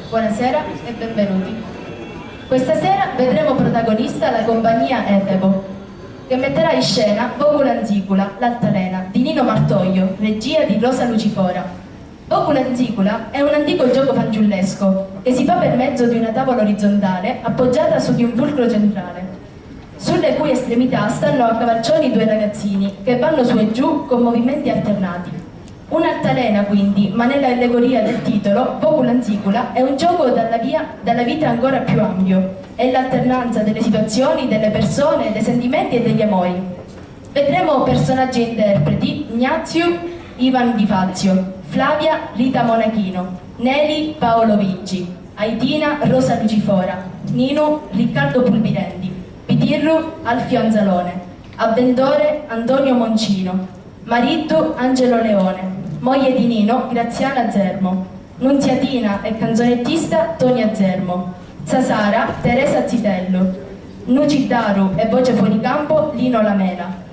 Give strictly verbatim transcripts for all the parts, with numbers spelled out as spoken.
Buonasera e benvenuti. Questa sera vedremo protagonista la compagnia Ebebo, che metterà in scena Vocula Nzicula, l'altalena, di Nino Martoglio, regia di Rosa Lucifora. Vocula Nzicula è un antico gioco fanciullesco che si fa per mezzo di una tavola orizzontale appoggiata su di un fulcro centrale, sulle cui estremità stanno a cavalcioni due ragazzini che vanno su e giù con movimenti alternati. Un'altalena, quindi, ma nell'allegoria del titolo, Vocula Nzicula è un gioco dalla via, dalla vita ancora più ampio, è l'alternanza delle situazioni, delle persone, dei sentimenti e degli amori. Vedremo personaggi e interpreti: Gnazziu, Ivan Di Fazio, Flavia, Rita Monachino, Neli, Paolo Viggi, Aitina, Rosa Lucifora, Ninu, Riccardo Pulvirenti, Pitirru, Alfio Anzalone, Avventore, Antonio Moncino, Mariddu, Angelo Leone, moglie di Nino, Graziana Zermo, Nunziatina e canzonettista, Tonia Zermo, Sasara, Teresa Zitello, Nuciddaru e voce fuori campo, Lino Lamela.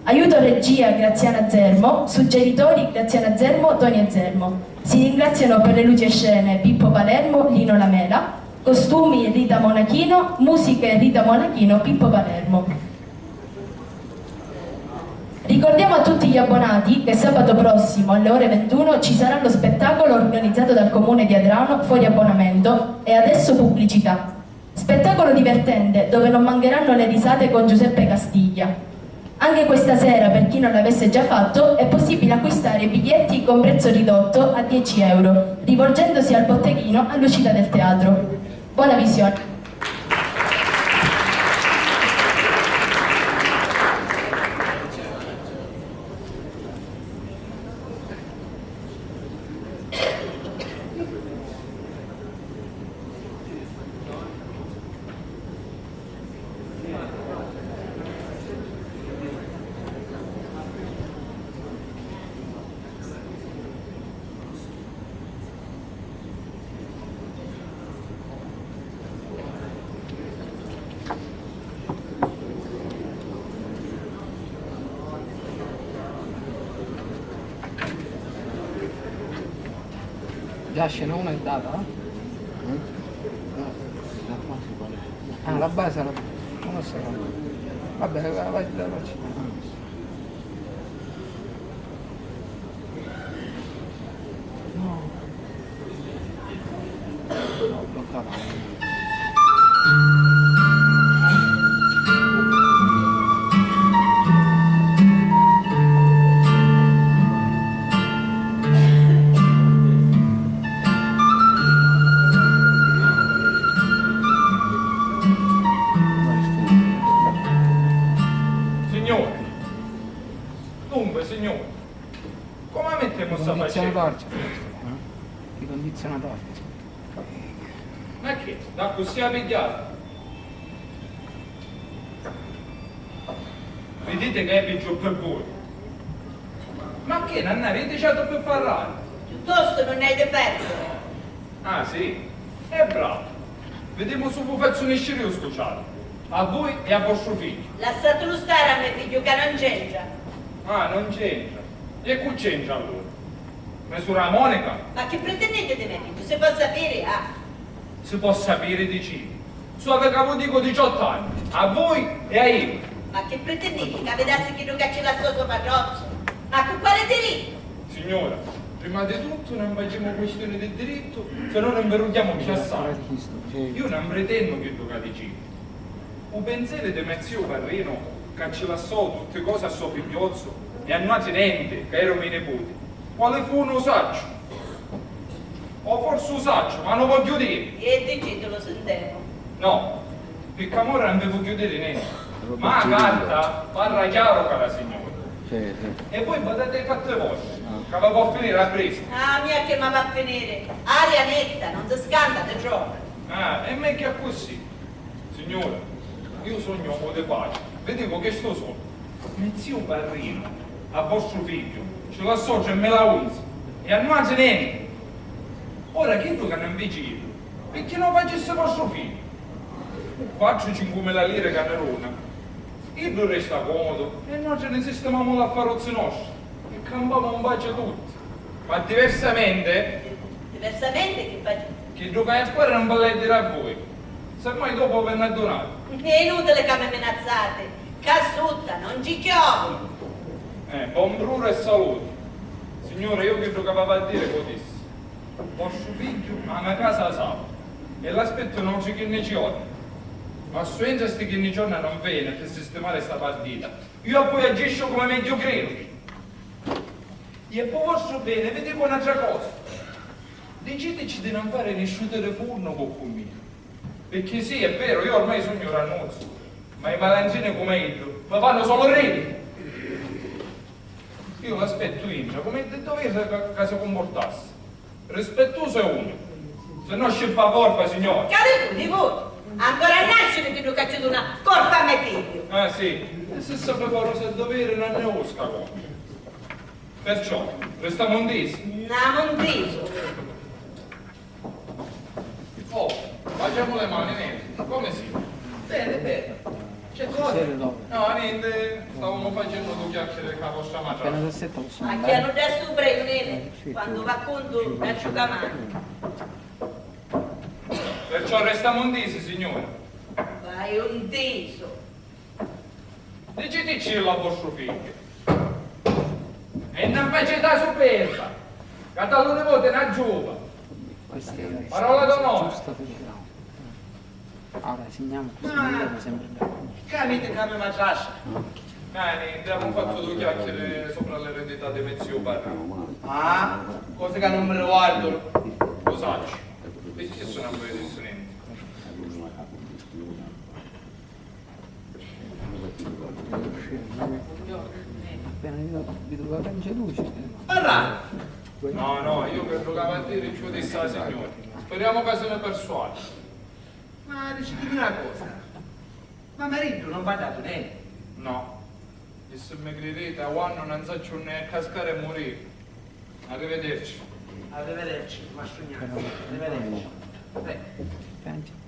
Aiuto regia, Graziana Zermo, suggeritori, Graziana Zermo, Tonia Zermo. Si ringraziano per le luci e scene Pippo Palermo, Lino Lamela, costumi Rita Monachino, musiche Rita Monachino, Pippo Palermo. Ricordiamo a tutti gli abbonati che sabato prossimo alle ore ventuno ci sarà lo spettacolo organizzato dal comune di Adrano fuori abbonamento e adesso pubblicità. Spettacolo divertente dove non mancheranno le risate con Giuseppe Castiglia. Anche questa sera, per chi non l'avesse già fatto, è possibile acquistare i biglietti con prezzo ridotto a dieci euro, rivolgendosi al botteghino all'uscita del teatro. Buona visione! Già scena uno è data? Eh? Ah, la base la... non lo so. Vabbè, vai, vai, vai. No. No, bloccata. Signore, dunque, signore, come mettiamo sta faccenda? I condizionatori. Ma che? Da così a pigliare? Vidite che è peggio per voi. Ma che, non avete già per parlare? Piuttosto non hai da perdere. Ah, sì? E bravo. Vediamo se vi faccio nescire io sto ciato. A voi e a vostro figlio. Lassatelo stare a me figlio, ca non c'entra. Ah, non c'entra. E cu c'entra allora? Me sura Monica? Ma che pretendete di me figlio? Si può sapere, ah? Si può sapere, dici? Su, avete avuto, dico, diciotto anni, a voi e a io. Ma che pretendete, che vi dassi chiddu ca ci lassò so patrozzu? Ma cu quale dirittu? Signora, prima di tutto non facciamo questione di diritto, se no non vi rugghiamo ppi assai. Io non pretendo chiddu ca dicite. U pensieri di me ziu Parrino, ca ci lassò tutti cosi a so figliozzu e a nuatri nenti, ca eramo i nipoti, quali fu, nun u sacciu. O forsi u sacciu, ma nun vogghiu diri. E dicitulu, sintemu. No, picca amora nun vi vogghiu diri nenti. Ma a carta parra chiaru, cara signora. Sì, sì. E voi badate ai fatti vostri, ca vi pò finiri appressu. Ah, mia che mi va a finiri. Aria netta, non si scanta di troppu. Ah, è megghiu accussì. Signora, io sognu omu di paci, vi dicu chistu solu. Me ziu Parrinu, a vostru figghiu, ci lassò tremila unzi e a nuatri nenti. Ora chiddu ca non vi ciri, picchì non facissi vostru figghiu? Quattru cinquemila liri ca ni duna. Iddu resta comodu e nuatri ni sistimamu l'affaruzzi nostri e campamu in paci tutti. Ma diversamente? Diversamente chi faci? Chi Chiddu ca è fuori non vi l'haiu a diri a vui, semmai dopu vi nn'addunati. È inutili ca mi minazzati, ccà sutta non ci chiovi. Eh, bon bruru e saluti. Signura, iu chiddu ca v'avi a diri v'u dissi. Vostru figghiu a me casa sapi e l'aspettu n'autri quinnici jorna. Ma su entra sti quinnici jorna non veni pi sistimari sta partita, iu a vui agisciu comu megghiu cridu. E pu vostru beni vi dicu n'atra cosa. Dicitici di non fari nisciu tirifurnu cu, cu mia. Picchì sì, è veru, iu ormai sugnu grannuzzu, ma i malandrini comu iddu mi fannu sulu ridi. Iu l'aspettu intra, comu iddu doviri ca, ca si cumpurtassi. Rispettusu e unicu. Se no scippa a corpa, signori. Ca di cu, di cu? Ancora a nasciri chiddu ca ci duna corpa a me figghiu. Ah, sì. E si sapi fari u so doviri, non ne usca corpa. Perciò, restamu ntisi? Nnamu ntisu. Oh, baciamu li mani, nenti? Comu si? Beni, beni. C'è cosa? No, nenti, stavamu facennu du chiacchiari cu a vostra matrastra. Acchianu dda supra iu, nenti, quandu v'accuntu n'asciugamani. Perciò restamu ntisi, signura. Vaiu ntisu. Diciticillu a vostru figghiu. E non faciti a superba, ca taluni voti n'aggiuva. Parola d'onore. Ora signiamo così, non devo sempre andare. Capite che aveva trascia? Ah, niente, abbiamo fatto due chiacchiere sopra l'eredità di me zio Barra. Ah, cose che non mi riguardano. Lo saccio. Perché sono un po' di niente? Appena io vi trovavo in geluccio. Parrà! No, no, io per giocare a dire ci ho detto la signora. Speriamo che se ne persuade. Ma dicitemi una cosa, ma mariddu non v'ha dato niente? No. E se mi cridete, a quannu non saccio unni è cascare e morire. Arrivederci. Arrivederci, mastru Gnazzi. Arrivederci. Prego.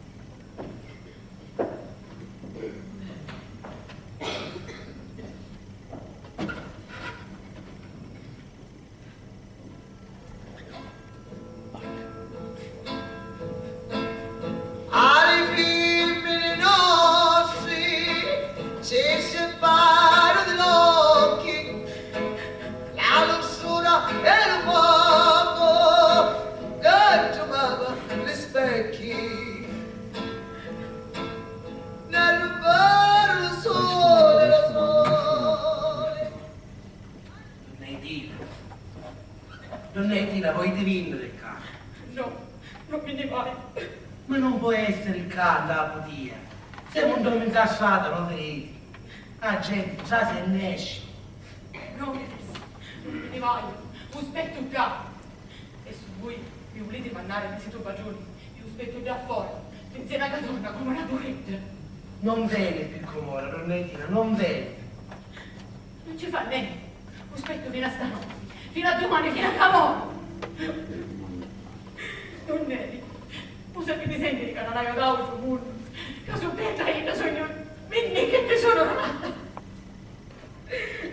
A li fimmini nostri si sipparu di l'occhi, la lussura e lu focu, che truvava li specchi, nel lu sole, lu sole. Donna Etina, donna Etina, volete vinniri ccà? No, non mi ne vaiu. Ma non può essere ccà, nta putia. Semu ntornu nta strata, non vedete? A gente trasi e nesci. No, non mi ne vaiu. U spettu ccà. E su vui mi vuliti mannari, mi situ padruni, iu spettu ddà fora, pinzena ca torna comu na curridda. Non veni pi com'ora, donna Etina, non veni. Non ci fa nenti, u spettu finu a stanotti, finu a dumani, finu a ca moru. Don Neri, u sapiti sentiri ca non haiu d'autru munnu, ca su terra idda sugnu minnicca e ti sunu rata.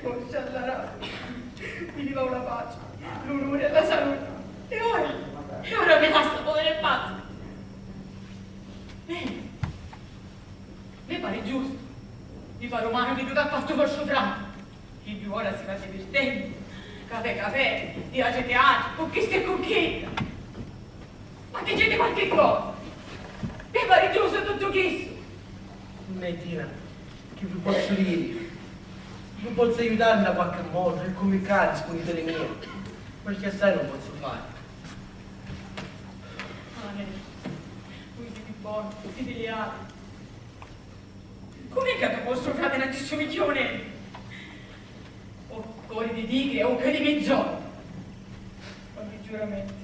Oh, sciallaratu, mi livau la paci, l'unuri e la saluti. E ora? E ora mi lassa povera e pazza? Nenti. Mi pari giustu, mi pari umanu chiddu ca ha fattu vostru frati. Chiddu ora si va divirtennu, cafè cafè, teatru teatru, cu chistu e cu chidda. Ma diciti qualchi cosa! Mi pari giustu tuttu chistu! Donna Etina, chi vi pozzu diri? Vi pozzu aiutari nta qualchi modu, e comu ccà, rispunniti di mia, ma chi assai non pozzu fari. Ah, nenti, vui siti bonu, siti liali. Comu è ca vostru frati non ci sumigghia un eni? O cori di tigri o cori di mizzornu. Quanti giuramenti,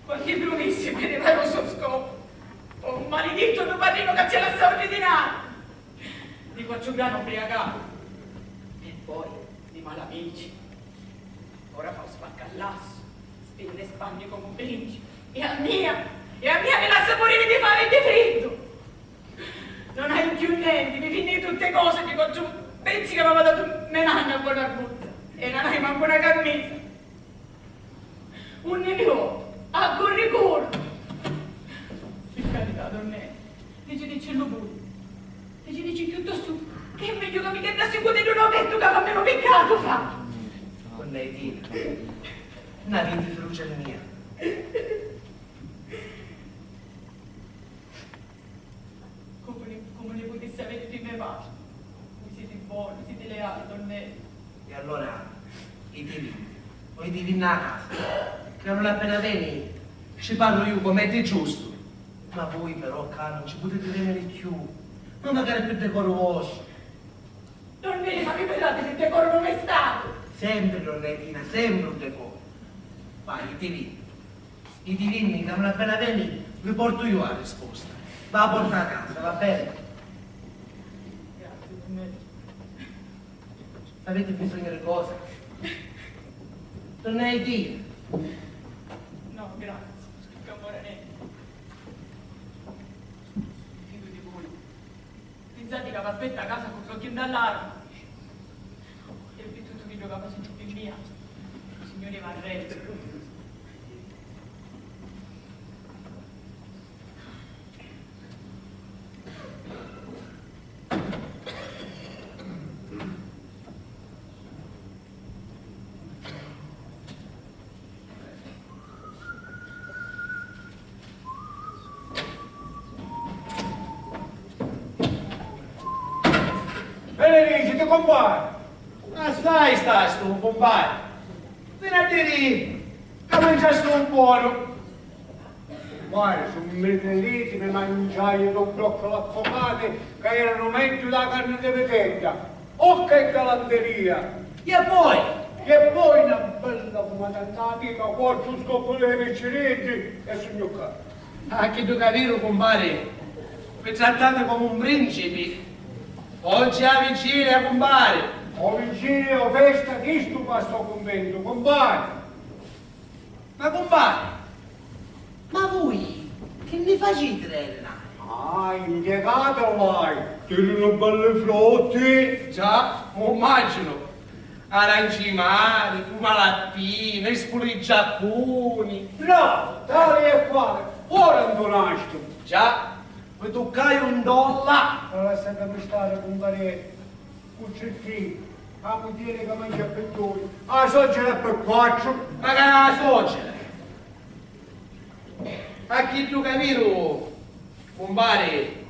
quanti prumissi pi arrivari ô so scopu. O malidittu ddu parrinu ca ci lassau ddi dinari. Di quattru grana ubriacatu. E poi di malamici. Ora fa u spaccalassu, spinni e spanni comu un principi. E a mia, e a mia mi lassa muriri di fami e di friddu. Non haiu cchiù nenti, mi finnii tutti cosi di quattru pezzi ca m'avia datu me nanna a bon'armuzza, e non haiu mancu na cammisa. Unni mi voti? A curricurru! Dici lu puru. E ci dici chiuttostu che è megghiu ca mi chiantassi un cuteddu nô pettu ca fa menu piccatu, fa! Donna Edina, non aviti fiducia in mia. Comu ni, comu ni putissi aviri pi me patri? Vui siti bonu, siti leali, donna Edina. E allura itivi, o itivinni a casa, ca non appena veni ci parru iu com'è di giustu. Ma vui però ccà non ci putiti veniri cchiù, ma macari pi decoru vostru. Donna Edina, ma vi pirdati di decoru non è statu! Sempri, donna Edina, sempri un decoru. Vai, itivinni. Itivinni, ca non appena veni vi portu iu a risposta. Va a porta a casa, va bene? Grazie, donna Edina. Avete bisogno di cosa? Donna Edina! No, grazie, pi amore nenti. Mi fidu di voi. Pinsati ca v'aspettu a casa cu l'occhi nta l'arma. E pi tuttu chiddu ca faciti pi mia, u Signuri v'arrezza. Benediciti, cumpari! Assai stastu, cumpari! Veni a diri ca manciasti un bonu! Cumpari, su mminniliti mi manciai dui broccoli affumati ca eranu megghiu dâ carni di vitedda! Oh, che galanteria! E poi? E poi na bella fumata nta la pipa, quattru scoppoli di picciriddi e sugnu ccà. Ah, chiddu ca viru, cumpari, vi trattati comu un principi. Oggi è a vigilia, cumpari. O vigilia o festa, chistu basta u cunventu, cumpari. Ma cumpari, ma vui chi nni faciti dâ dinari? Ah, impiegatu vai, tirinu belli frutti. Già, mu immaginu. Aranci mari, pumalappina, e spuliggiaccuni. No, tali e quali, ora ntunastu. Già, vi tuccai un dolla. Ma lassatimi stari, cumpari. Cu tri figli, a mugghieri ca mangia pi dui, a socera pi quattru. Ma ca socera! A chiddu ca viru, cumpari,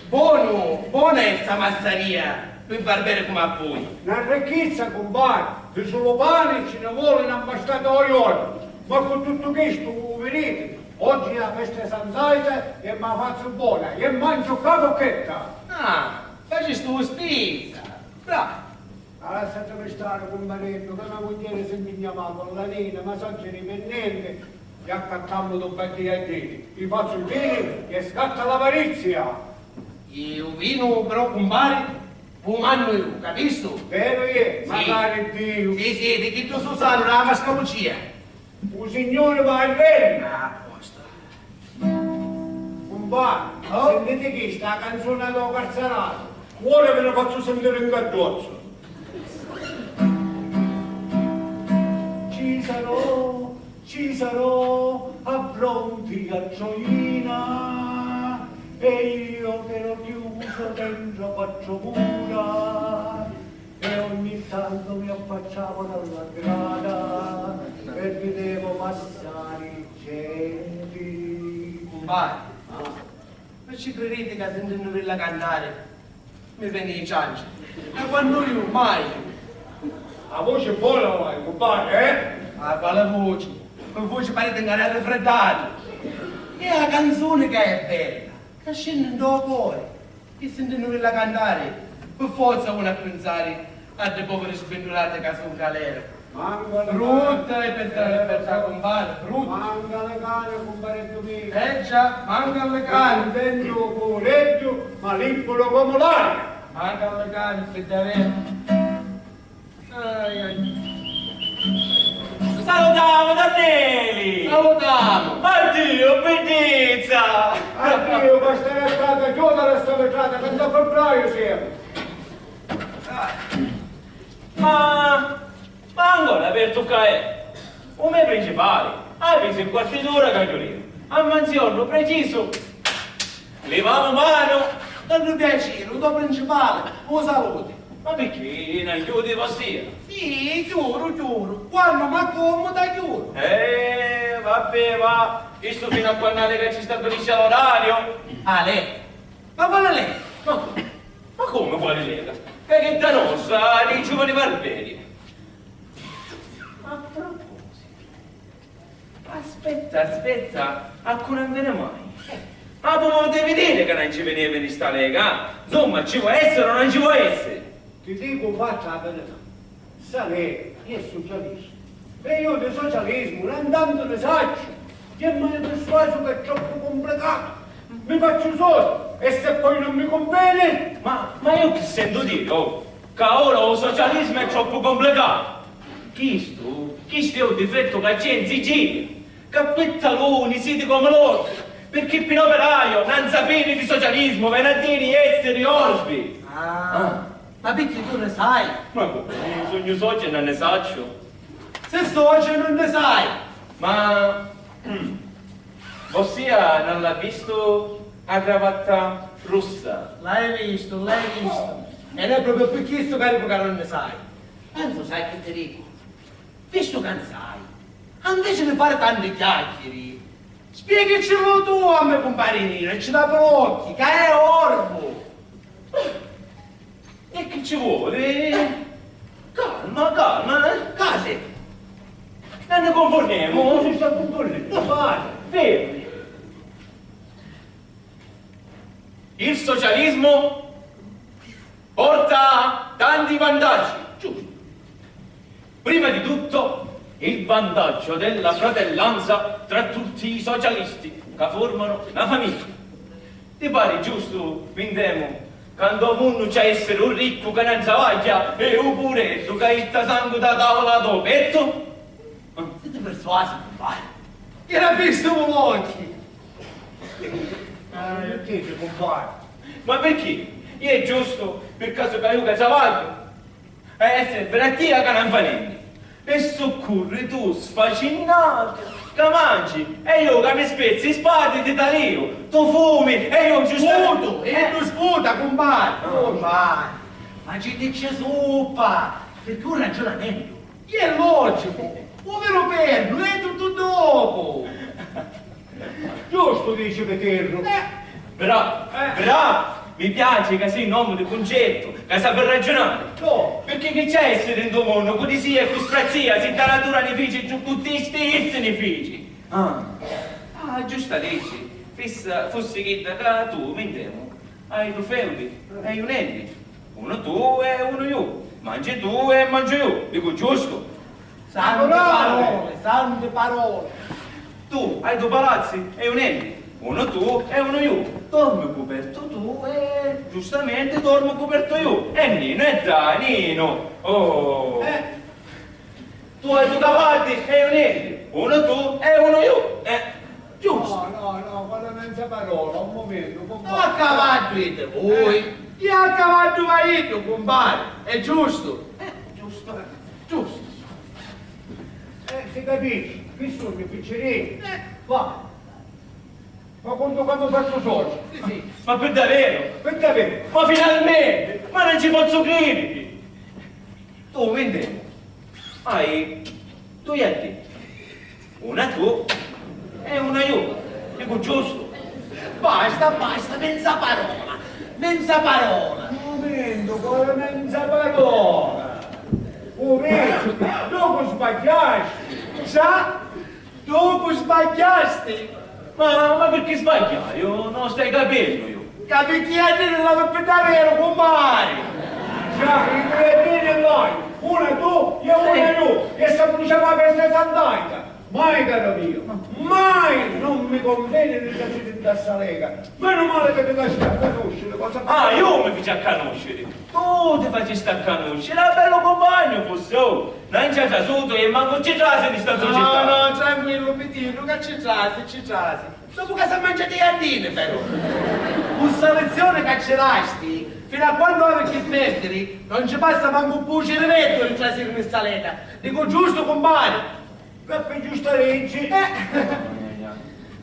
bonu, bona è sta massaria pi un barberi comu a vui. Na ricchizza, cumpari, di sulu pani ci ni voli na mbastata ô jornu, ma cu tuttu chistu, u viditi, oggi è a festa di San Zaitu e ma fazzu bona e manciu ccà vucchetta. Ah! Facistu u spizza! Bravu! Ma lassatimi stari, cummareddu, ca me mugghieri si nni nnamau cu la Nina, ma soceri pi nenti, i accattammu du beddi jaddini, i fazzu biri e scatta l'avarizia! E u vinu però, cumpari, u mannu iu, capistu? Veru è, sì. Macari Diu! Sì, sì, di chiddu susanu nna mascaruccia! U Signuri va a renna! Ah, a posto. Cumpari, oh? Sintiti chista, a canzuna dô Carzaratu. Ora vi la fazzu sentiri 'n caddozzu. Ci sarò, ci sarò, appronti a Troina, e io ch'ero chiuso dentro quattro mura. E ogni tanto mi affacciavo dalla grata e vedevo passare gente. Cumpari, ma ci cririti ca sintennuvilli cantari mi veni i cianci? E quannu iu mai? A voci bona vai, cumpari, eh? Ah, quali voci? Cu voci pariti 'n arrifriddatu! E a canzuni ca è bella, ca scinni ntô cori! E sintennuvilla cantari, pi forza unu a pinsari a ddi poviri sbinnurati ca su 'n galera. Manca li cani. Brutta e pittà, pittà, cumpari, brutta. Manca li cani, cumpareddu miu. Eh già, manca li cani. Cuntentu, puvureddu, ma libbiru comu l'aria. Manca li cani, pi daveru. Ai, ai. Salutamu, Danneli! Salutamu! Addiu, biddizza! Addiu, questa è stata chiusa la sta vetrata, che da febbraio siamo. Ma, ma ancora apertu ca è? U me principali, avisi quarti d'ura ca chiudiu. A manziornu precisu. Livamu manu! Tantu piaciri, u to principali, u saluti. Ma picchì, non chiudi vossia? Sì, chiuru, chiuru. Quannu m'accommuta, chiuru. Eh, vabbè, va. Chistu finu a quannu a lega ci stabilisci l'orariu? Ah, lega? Ma quali lega? Ma, ma comu quali lega? Ca chidda nostra, di giuvani barberi. A proposito, aspetta, aspetta, a cu non vene mai? Ma tu vuoi vedere che non ci veniva in sta lega? Insomma, ci vuoi essere o non ci vuoi essere? Ti dicu, faccia la verità. Sa lega è socialista. E io di socialismu non tantu ne saccio. Chi mi persuasu che è troppu complicato. Mi faccio solo. E se poi non mi conviene? Ma, ma io che sento dire, oh, ca ora u socialismu è troppu complicato. Chistu, chistu è u difettu ca c'è in Sicilia, ca pi taluni siti comu l'orbi, pirchì pi n'operaiu non sapiri di socialismu veni a diri essiri orbi. Ah, ma pirchì tu ne sai? Ma comu, sugnu soci e non ne sacciu? Se soci non ne sai! Ma, mm, vossia non l'ha vistu a cravatta russa? L'hai vistu, l'hai vistu. Ed è proprio pi chistu ca dicu ca non ne sai. Enzo, sai chi ti dicu? Vistu ca ne sai, invece di fari tanti chiacchieri, spieghicillu tu a me cumpari Nino e ci dapri l'occhi, ca è orbu! E chi ci vuole? Calma, calma, eh? Casi! E ne confornemu! Non si sta confornendo, vai! Fermi! Il socialismo porta tanti vantaggi. Giusto. Prima di tutto, il vantaggio della fratellanza tra tutti i socialisti che formano una famiglia. Ti pari giustu, Vindemu, ca nto munnu c'ha essiri u riccu ca non travagghia e u pureddu ca jitta sangu da tavula do pettu? Siti persuasu, cumpari? Chi l'ha vistu cu l'occhi! Ah, io ti dico, cumpari. Ma perché? Io è giusto, per caso che io che travaglio? Eh, sì, per a tia che non fa niente. E s'occurri tu sfacinnati, ca mangi, e io ca mi spezzi i spaddi ti talìu, tu fumi, e io giusto... Sputu, e tu sputa, cumpari. Cumpari, ma ci dici suppa, perché un ragionamento. È logicu, u veru pernu è tuttu dopu. Giustu dici Peterru. Eh. Bravo, eh, bravo! Mi piaci ca sei un uomo di concetto, ca sapi ragionare. No. Perché chi c'è essere in sto mondo, cu disìa e cu strazzìa, si da natura ni fici, giù tutti sti issi ni fici. Ah. Ah, giusta dici, fissa, fussi chidda ca tu, mi intemu, hai du feudi, hai un elli. Unu tu e unu iu. Mangi tu e mangiu iu. Dicu giustu? Santi parole, santi parole. Tu hai du palazzi e iu nenti. Unu tu e unu iu. Dormi cupertu tu e giustamenti dormu cupertu iu. E Ninu, e dai, Ninu. Oh. Eh. Tu hai du cavaddi e iu nenti. Unu tu e unu iu. Eh. Giustu. No, no, no, quella menza parola, un mumentu, cumpari. Ma a cavaddu iti vui? Eh. Chi a cavaddu vai iddu, cumpari? È giustu? Eh, giustu, giustu. Eh, si capisci, chi sugnu, piccirini? Eh. Va. Ma quantu ca mi fazzu soci? Sì, sì. Ma pi daveru? Pi daveru. Ma finalmenti! Ma non ci pozzu cridiri! Tu, Vindemu, hai dui addetti, una tu e una iu. Dicu giustu? Basta, basta, menza parola, menza parola. Mumentu, quali menza parola? U vidi, dopu sbagghiasti. Già? Dopu sbagghiasti? Ma, ma pirchì sbagghiaiu? Non stai capennu iu. Ca picchì a Ninu l'havi pi daveru, cumpari! Già, i dui Nini l'hai, una tu e una iu, e s'abbruciava la festa di Sant'Anca. Mai, caro mio, mai non mi conveni di trasiri nta sta lega. Menu mali ca ti facisti a canusciri, cosa... Ah, iu mi fici a canusciri? Tu ti facisti a canusciri? A bellu cumpagnu fussi, oh! Non ci ha trasutu e mancu ci trasi di sta società. No, no, tranquillu, Pitillu, ca ci trasi, ci trasi. Dopu ca s'ha mangiatu i jardini, però. Cu sta lezioni ca ci dasti, finu a quannu havi chi perdiri, non ci passa mancu un puci di ventu di trasiri di sta lega. Dicu giustu, cumpari? Peppi, giusta leggi. Eh.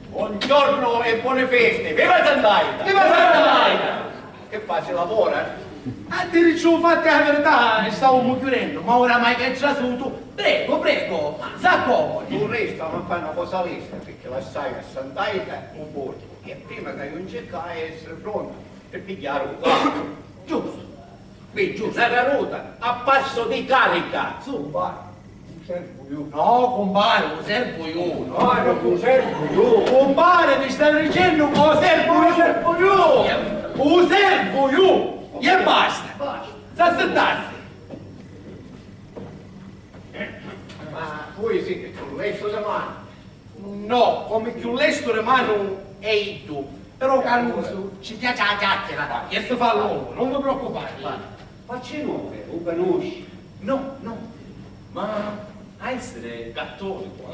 Buongiorno e buone feste! Viva Sant'Aita! Viva Sant'Aita! Che fa, si lavora? A dirici u fatti, a verità, stavamu chiudennu, ma oramai che è trasutu, prego, prego, s'accomodi. Lu restu, ma fa na cosa lesta, picchì lassai a Sant'Aita un porcu, e prima ca iu ncircai essiri pronta pi pigghiari un quartu. Giustu. Quindi, una raruta a passo di carica. Cumpari, u servu iu. No, cumpari, u servu iu. No, no, u servu iu. Cumpari, mi sta dicennu ca u servu iu. U servu iu. U servu iu. E basta. Basta. S'assittassi. Ma voi siete con lei, cosa mai? No, comu cchiù lestu di manu è iddu, però Carusu ci piaci a chiacchiera e si fa longu, non vi preoccupate. Ma, ma ci nome, u canusci? No, no, ma a essere cattolico,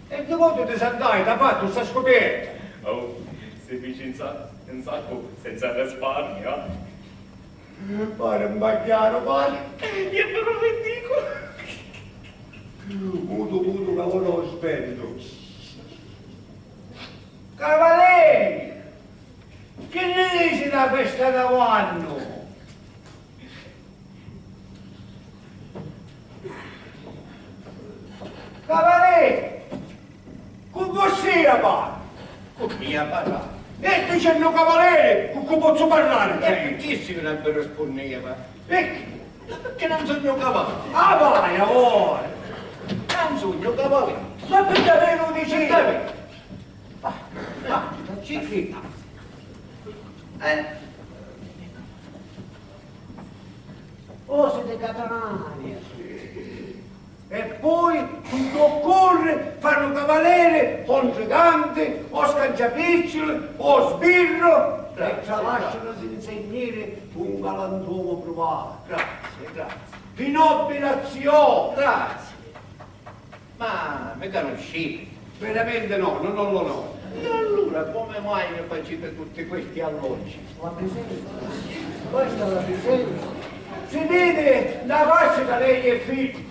eh? E divotu di Sant'Aita, t'ha fattu sta scuperta? Oh, si fici in sa-, in sacco senza risparmio, eh? Pari un pagghiaru, pari. E però vi dico. Mutu, mutu, ca ora u sventu. Cavaleri, chi nni dici dâ festa d'avvannu? Cavaleri, cu vossia parru? Cu mia parra? E dicennu cavaleri, cu, cu pozzu parlari? E picchì si non vi rispunneva? Picchì? Ma picchì non sugnu cavaleri? Ah, vai, ora! Non sugnu cavaleri. Ma pi daveru dici? Pi daveru. Ah, ah, ma ci cridi? Eh. Cosi di catanari. E poi, si t'occurri, fari u cavaleri o ntricanti, o scanciapicciuli, o sbirru, e tralascianu di nsegniri un galantuomu pruvatu. Grazie, grazie. Di nobile azione. Grazie. Ma mi canusciti? Veramente no, non ho l'onore. E allura come mai mi facite tutti questi alloggi? La presenza. Questa è la presenza. Si vede da faccia che lei è figlio.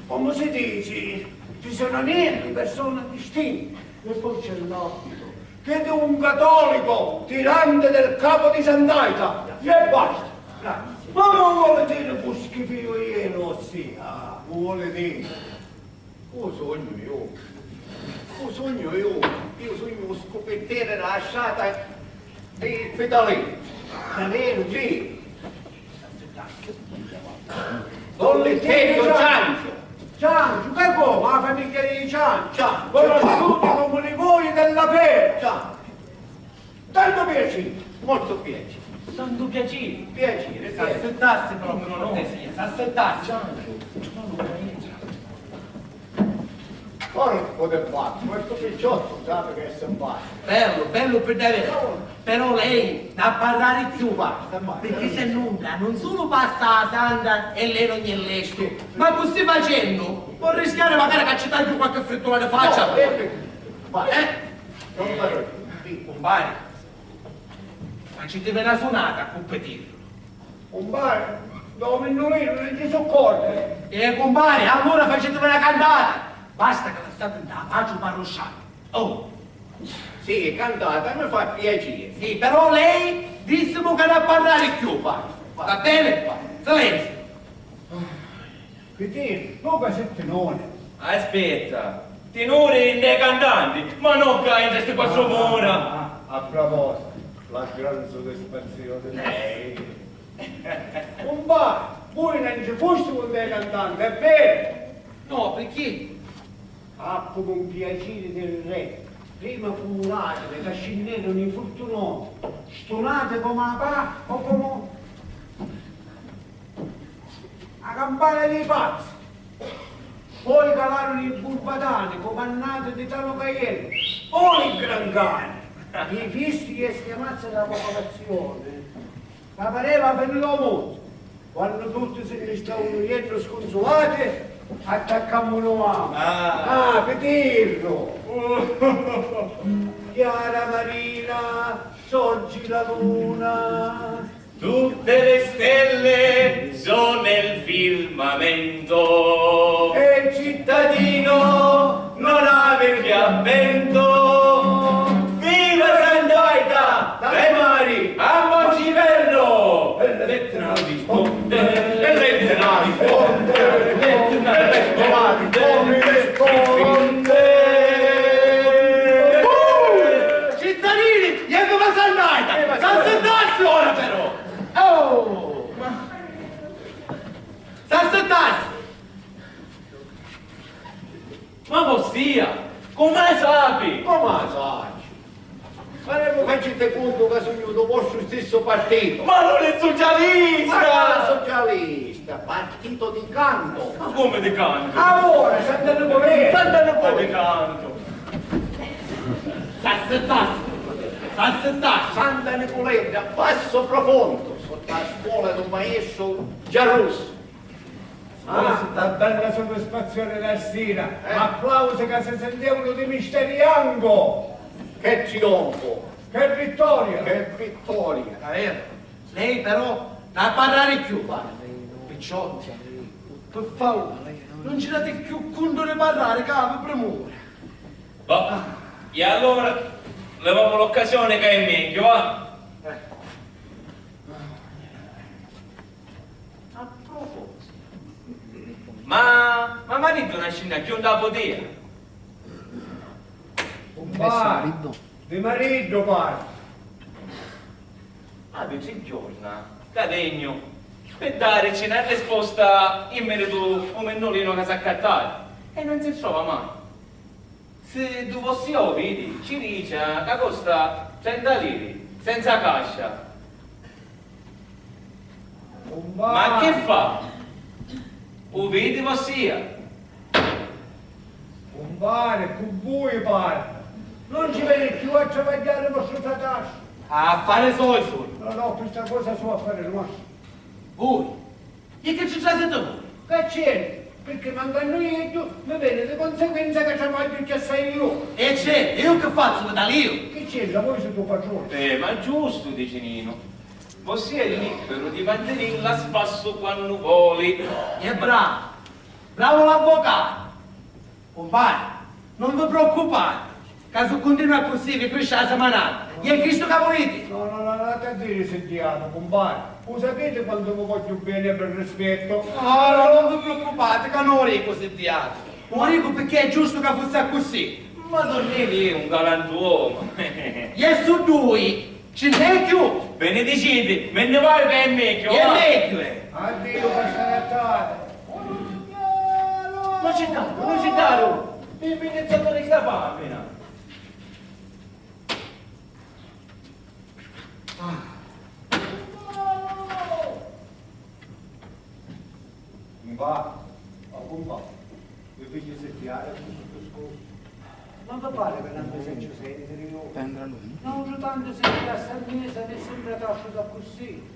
Come si dice, fisionomia di persona distinta. E poi c'è l'abito, che è di un cattolico tirante del capo di Sant'Aita. E basta. Ma non vuole dire cu schifio ieri, ossia, non vuole dire. U sugnu iu. U sugnu iu. Iu sugnu u scupittieri dâ strata di Pitalinu. Daveru? Sì. Don Letterio Cianciu. Cianciu, che comu? A famigghia di Cianciu. Cianciu. Conosciuti come li voi della pera. Cianciu. Tantu piaciri. Molto piaciri. Tantu piaciri. Piaciri, piaciri. S'assittassi però, pi cortesia, s'assittassi. Corpo de fatto, questo picciotto sape che è simpatico. Bellu, bellu pi daveru. Però lei n'ha parrari cchiù, va. Picchì se nunca, non sulu passa a santa e lei non è lestu, ma così facennu può rischiari magari ca ci tagghiu qualche frittula di faccia. No, eh, eh. Non parlo. Cumpari, facitemi na sunata cu Pitirru. Cumpari, dô minnulinu, non ci su cordi. Eh, cumpari, allura facitemi na cantata. Basta ca lassati nta paci u parrusciani. Oh. Sì, cantata, mi fa piaciri. Sì, però lei dissimu ca n'ha parrari cchiù, va. Va bene? Silenzio. Pitirru, tu ca si tinuri. Aspetta, tinuri nde cantanti, ma no ccà intra sti quattru mura. Ah, ah, a proposito, la gran soddisfazione. Eh. Cumpari, vui non ci fustivu nde cantanti, è vero? No, picchì? Ah, comu un piaciri di re. Prima fu un latri ca scinneru ni furtunoti, stunati comu a pa-, o comu a campana dî pazzi. Poi calaruni i Burbatani, cumannati di Tanu Caiellu, poi i Grancani. I fisti e schiamazzi dâ popolazioni. Ma pareva finita u munnu. Quannu tutti si nni stavunu jennu scunsulati, attaccammu nuautri. Ah. Ah, Pitirru! Chiara Marina, sorgi la luna. Tutte le stelle sono nel firmamento. E il cittadino non ha vecchio avvento. Vossia, comu a sapi? Comu a sacciu? Ma non mi facite conto che sugnu do vostru stesso partito. Ma non è socialista! Ma quale socialista? Partito di canto. Ma come di canto? Ora, Santa Nicoletta! Santa Nicoletta! Ma di canto! S'assittassa! S'assittassa! Santa Nicoletta, Basso Profondo, sotto la scuola di un maestro Giarrusso. Ah, sta bella soddisfazione da stasera, eh, applausi che si sentivano di Mister Ianco! Che trionfo! Che vittoria! Che vittoria! Davvero? Lei però non ha parlare più, guarda, picciotti, per favore, non ci date più conto di parlare, che vi premura. Boh, e allora leviamo l'occasione che è meglio, va? Eh. A proposito, ma, ma maritu non scende più da putia? Cumpà, di maritu parli. Avi tri giorna ca vegnu pi darici na risposta in meritu u minnulinu ca s'accattari e non si trova mai. Si du vossia u vidi, ci dicia ca costa trenta liri, senza cascia. Ma che fa? U vidi vossia? Cumpari, cu vui parlu. Non ci veni più a travagghiari vostru fratastru? A affari soi sunu. No, no, questa cosa sono affari nostri. Vui? E chi ci trasiti vui? Che c'entra? Pirchì mancannui iddu mi veni di conseguenza ca travagghiu cchiù assai iu. E c'entra? Iu chi fazzu, mi talìu? Chi c'entra? Voi siete un patrone. Eh, ma giustu, dici Ninu. Vossia è libberu di mantinilla a spassu quannu voli. E bravu! Bravu l'avvocatu! Cumpari, non vi preoccupate, ca si cuntinua accussì vi crisci a simanata. E è chistu ca vuliti? No, no, no, lasciate dire, sentiamo, cumpari. Lo sapete quanto vi voglio bene e vi rispetto. No, no, non vi preoccupate, ca non lo dico, sentiamo. Lo dico perché è giusto che fosse accussì. Ma Don Nini è un galantuomo. E su dui, ci n'è più? Benediciti, me ne vai che è meglio, è va. Meglio, eh. Addio, pastarattata. Lucidaru, Lucidaru, mi veni zocca di sta femmina. Ah. Cumpà, oh cumpà, mi fici sentire a stu discorsu. Ma vi pari ca non mi sacciu sentiri iu? Pendra lui. N'autru tantu sentiri a sta mesa mi sembra trasciutu accussì.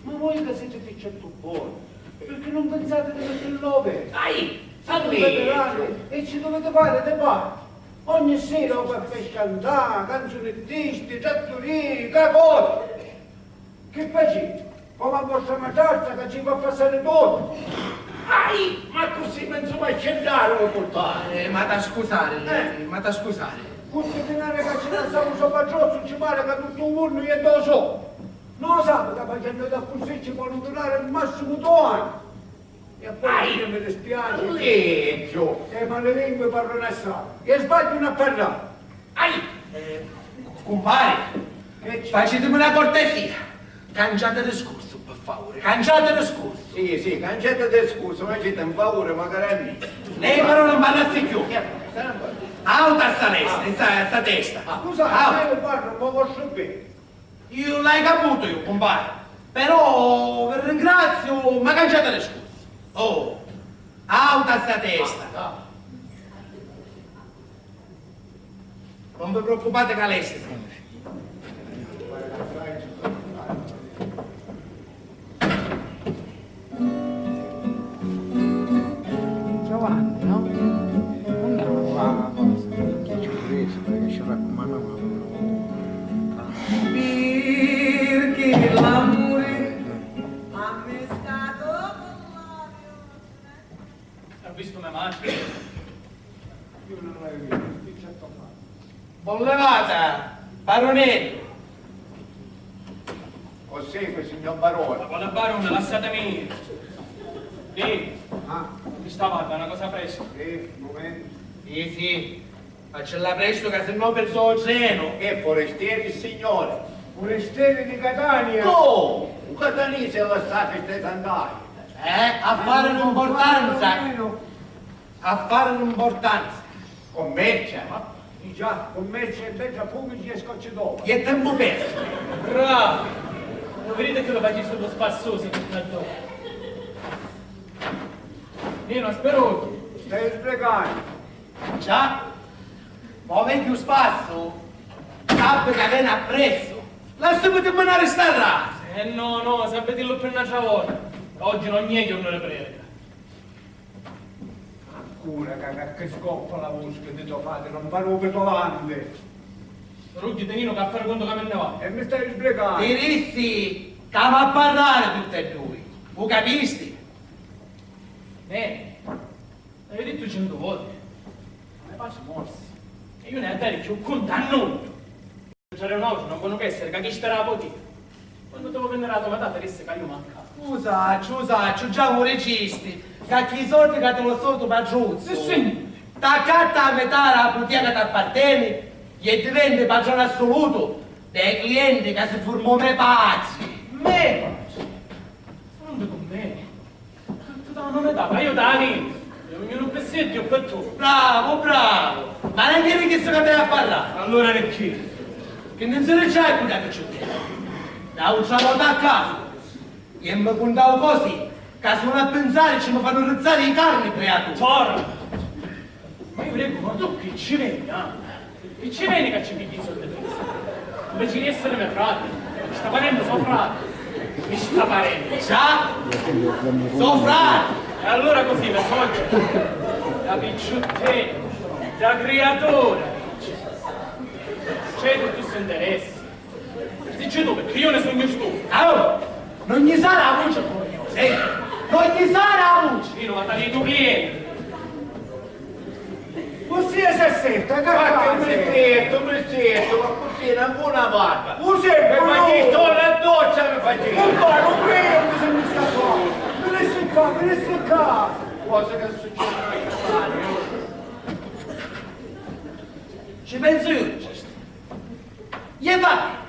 Ma voi ca siti piccettu bonu, pirchì non pinsati di mettirlo bene? Ai! Siti federali e ci dovete fare di parte. Ogni sera o caffè scantà, canzunettisti, tratturii, cacoti! Chi faciti? Comu a vostra matrastra ca ci fa passari tuttu? Ai! Ma accussì mi nzuma a sciddari lu purtari! Eh, m'ata scusari, eh, m'ata scusari. Cu sti dinari ca ci lassamu sopra addosso ci pari ca tuttu u munnu è do so. Non lo sapi ca facennu d'accussì ci ponu durari al massimu due anni. E poi ai! Mi dispiace. Leggio! E male lingue parlano assai. E sbagliano a parlare. Ai! Eh, cumpari, facitemi una cortesia. Canciate discorsu, per favore, canciate discorsu. Sì, sì, canciate discorsu, facite un favore, magari a me. Lei però non parlassi più. Auta sta testa, sta, sta testa. Scusate, ma io parlo un po' vostro bene. Iu l'haiu caputu iu, cumpari. Però vi ringraziu, ma canciati discorsu. Oh, auta sta testa. Non vi preoccupate ca lei si sente. Giovanni, no? Non è una buona cosa. Chi ci vulissi, perché ci raccomandava. Pirchì l'amuri ha miscatu cu l'odio. Hai visto mia madre? Io non l'avevo visto, certo fatto. Bon levata, baruneddu! Ossequi, signor barone. Ma quale barone? Lassatemi dire. Ah. Mi sta varda, una cosa presto. Sì, un momento. Sì, sì. Faccilla presto, ca sinnò perdu u trenu. È forestieri, signore? Forestieri di Catania? No! Un catanese lassate ste sandaie. Eh? Affari d'importanza. Affari d'importanza. Commercia? Ma già, commercia e bedda fumici e scocci d'ova. E tempu persu. Bravu! Lo viditi chi lu facisti cu spassusi tutti e dui? Nino, speru chi. Stai sbrigannu. Già? Ma u vecchiu spassu sappi ca veni appressu. Lassami timminari sta rasa. Eh no, no, s'avvitillu pi n'atra vota. Oggi non è giorno di predica. Ancora ca, ca, ca sgoppa la vosca di to frati, non pari u pitolante. Ruggiti, Nino, ca a fari contu ca mi nni vaiu. E mi stai sbrigannu. Ti dissi ca m'ha parrari tutti e dui. U capisti? Neni, l'haiu dittu centu voti. Ma mi piaci morsi. E iu n'haiu a dari cchiù contu a nuddu. Tra un autu non ponu ch'essiri ca chista era la botica. Quannu ti lu vinniri a to matata dissi ca iu mancava. U sacciu, u sacciu, già u dicisti, ca chi sordi ca ti lu sta u to patruzzu. Sì, sì. T'accatta a metà dâ putia ca t'apparteni e diventi patroni assulutu dê clienti ca si furmò me patri. Me patri? Non ti cummeni. Tantu da non è data, io da niente. E ognuno per sé e Dio per tu. Bravu, bravu! Ma non è di chistu ca t'haiu a parrari. Allura di chi? Chi non si dici a cu da picciuttinu. L'autra vota a casu, e mi cuntau cosi ca sulu a pinsari ci mi fannu rizzari i carni, criatura. Tora! Ma io prego, ma tu chi ci veni, ah? Chi ci veni ca ci pigli i soldi fissi? Inveci di essere me frati, mi sta parendo so frati. Mi sta parendo. Già? So frati! E allora così, me soggia, da picciuttinu, da criatura, c'è tutto sto interesse. Dici tu, perché io ne sugnu stufu. Allora, non gli sarà la voce come io, senti? Non gli sarà la voce! Io non vado ai tuoi clienti. Così è se sente, che fai? Ma che mi sento, mi sento, ma così è una buona barba. Così è. Mi faccio la doccia, mi faccio. Non va, non credo che se mi scappa. Venisse qua, venisse qua. Cosa che succede? Ci penso io, Giusto. Iè, va bene.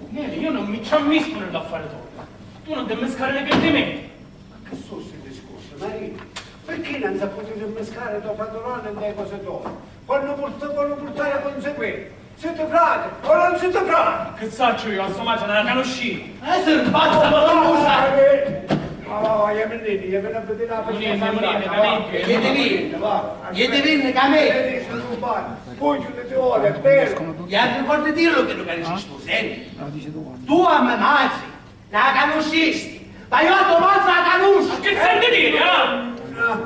Neri, io non mi ci ammisco nell'affare tuo. Tu non ti ammiscare nei piedi miei. Ma che sono sti discorsi, Marì? Perché non si può ammiscare tuo fratello nelle cose tue? Quando porta, quando portare conseguenze? Siete frati o non siete frati? Che saccio io, a sua madre non la conosci? Eh, se passa, ma non lo sa! Ma va, va, va, jemini, jemini a vedere la festa. Jemini, jemini, va. Jemini, va. Jemini, camè. Poi ci vuole, è vero. E ricordi dirlo che non capisci tu, senti? Tu a me madre la conoscisti, ma io a tua madre la conosco. Ma che senti dire, ah?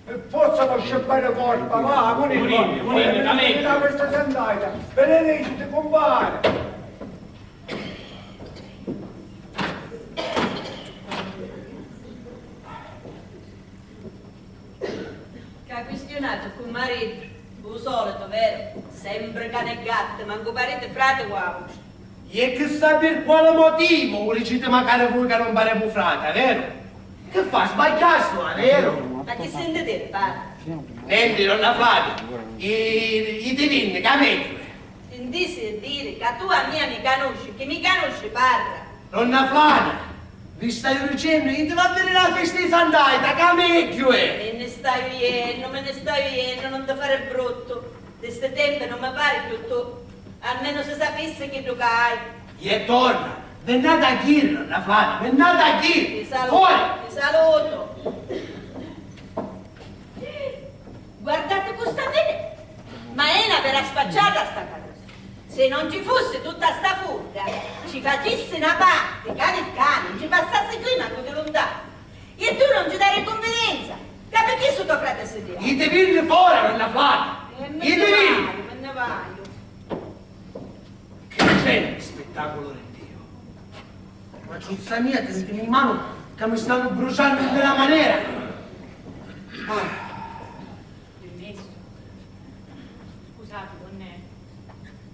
E forza, mo scippare corpa, va, muniti, muniti, muniti, camè. Questa sentaita, benediciti, compare. Ca quistionatu cu mariti, u solitu, veru? Sempri cani e gatti, mancu pariti, frati cu auci. E chissà per quale motivu u diciti macari vui ca non paremu frati, veru? Che fa, sbagghiastu, veru? Ma chi senti diri, padri? Nenti, donna Flavia, i, i ti vinni, ca megghiu è. Ti ntisi diri ca tu a mia mi canusci, chi mi canusci parra. Donna Flavia, vi staiu dicennu, iti va a vidiri la festa di Sant'Aita, ca megghiu è! Mi nni staiu jennu, mi nni staiu jennu, non ti fari bruttu. Di sti tempi non mi pari cchiù tu, almenu si sapissi chiddu ca hai. E torna, vennati a jiri, donna Flavia, vennati a jiri! Ti salutu, fora! Ti salutu! Guardati cu sta vidi! Ma è na vera sfacciata sta carusa! Si non ci fussi tutta sta furga, ci facissi na parti, cani e cani, ci passassi cchiù mancu di luntanu. E tu non ci dari cunfidenza, ca pi chistu to frati si tira. Iti vinni fora, donna Flavia! E mi nni vaiu, mi nni vaiu. Che generi di spettacolo rendiu? Ma ciuzza mia, tenitimi in mano che mi stanno bruciando in quella maniera! Ah. Permesso? Scusate, non è,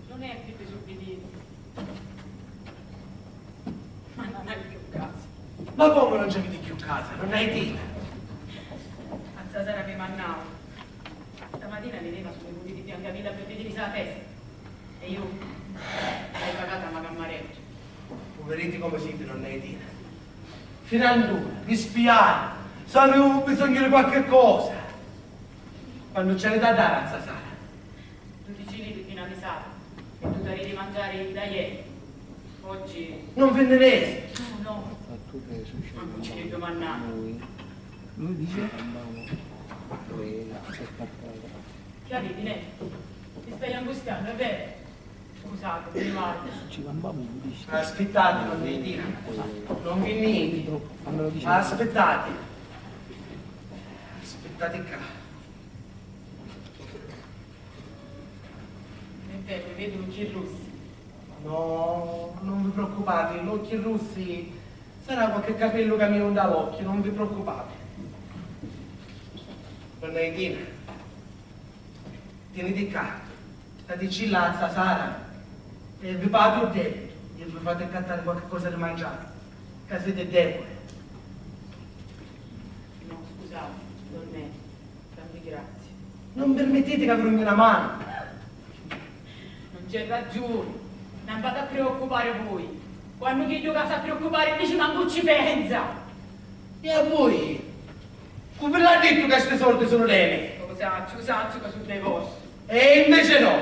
non è per disobbedire. Ma non hai più casa. Ma come non c'avete più casa? Non hai vita? A zia Sara mi mannava. Stamattina veneva su le pulite bianca villa per vedere se la festa. E io l'hai pagata a ma cammaretta. Puviriti comu siti, donna Etina. Fino ad ora, vi spiai, s'avìu bisognu di qualchi cosa. Quannu ci aviti a dari a zia Sara? risata e tu t'arridi mangiari da ieri. Oggi non vinni nessi. No, no. Mancu ci li dumannai. Lui dice? Chi aviti, nè? Ti stai angustiannu, è vero? Scusate, mi vado. Ci campammu, dici. Aspittate, donna Etina. Non vinniti. Aspittate. Aspittate ccà. Mettete, vedo occhi russi. No, non vi preoccupate, l'occhi russi sarà qualche capello che mi onda l'occhio, non vi preoccupate. Donna Etina, teniti ccà, daticcilla a zza Sara e vi paghi u debitu e vi fate accattari qualche cosa di mangiari, ca siti debuli. No, scusate, donn'Etina. Tanti grazie. Non permettiti ca vi rugni na manu. Non c'è ragiuni. Non v'aviti a preoccupari vui. Quannu chiddu ca s'ha preoccupari inveci mancu ci pensa. E a vui? Cu vi l'ha dittu ca sti sordi sunu dei mei? Lu sacciu, lu sacciu ca sunu dei vostri. E invece no,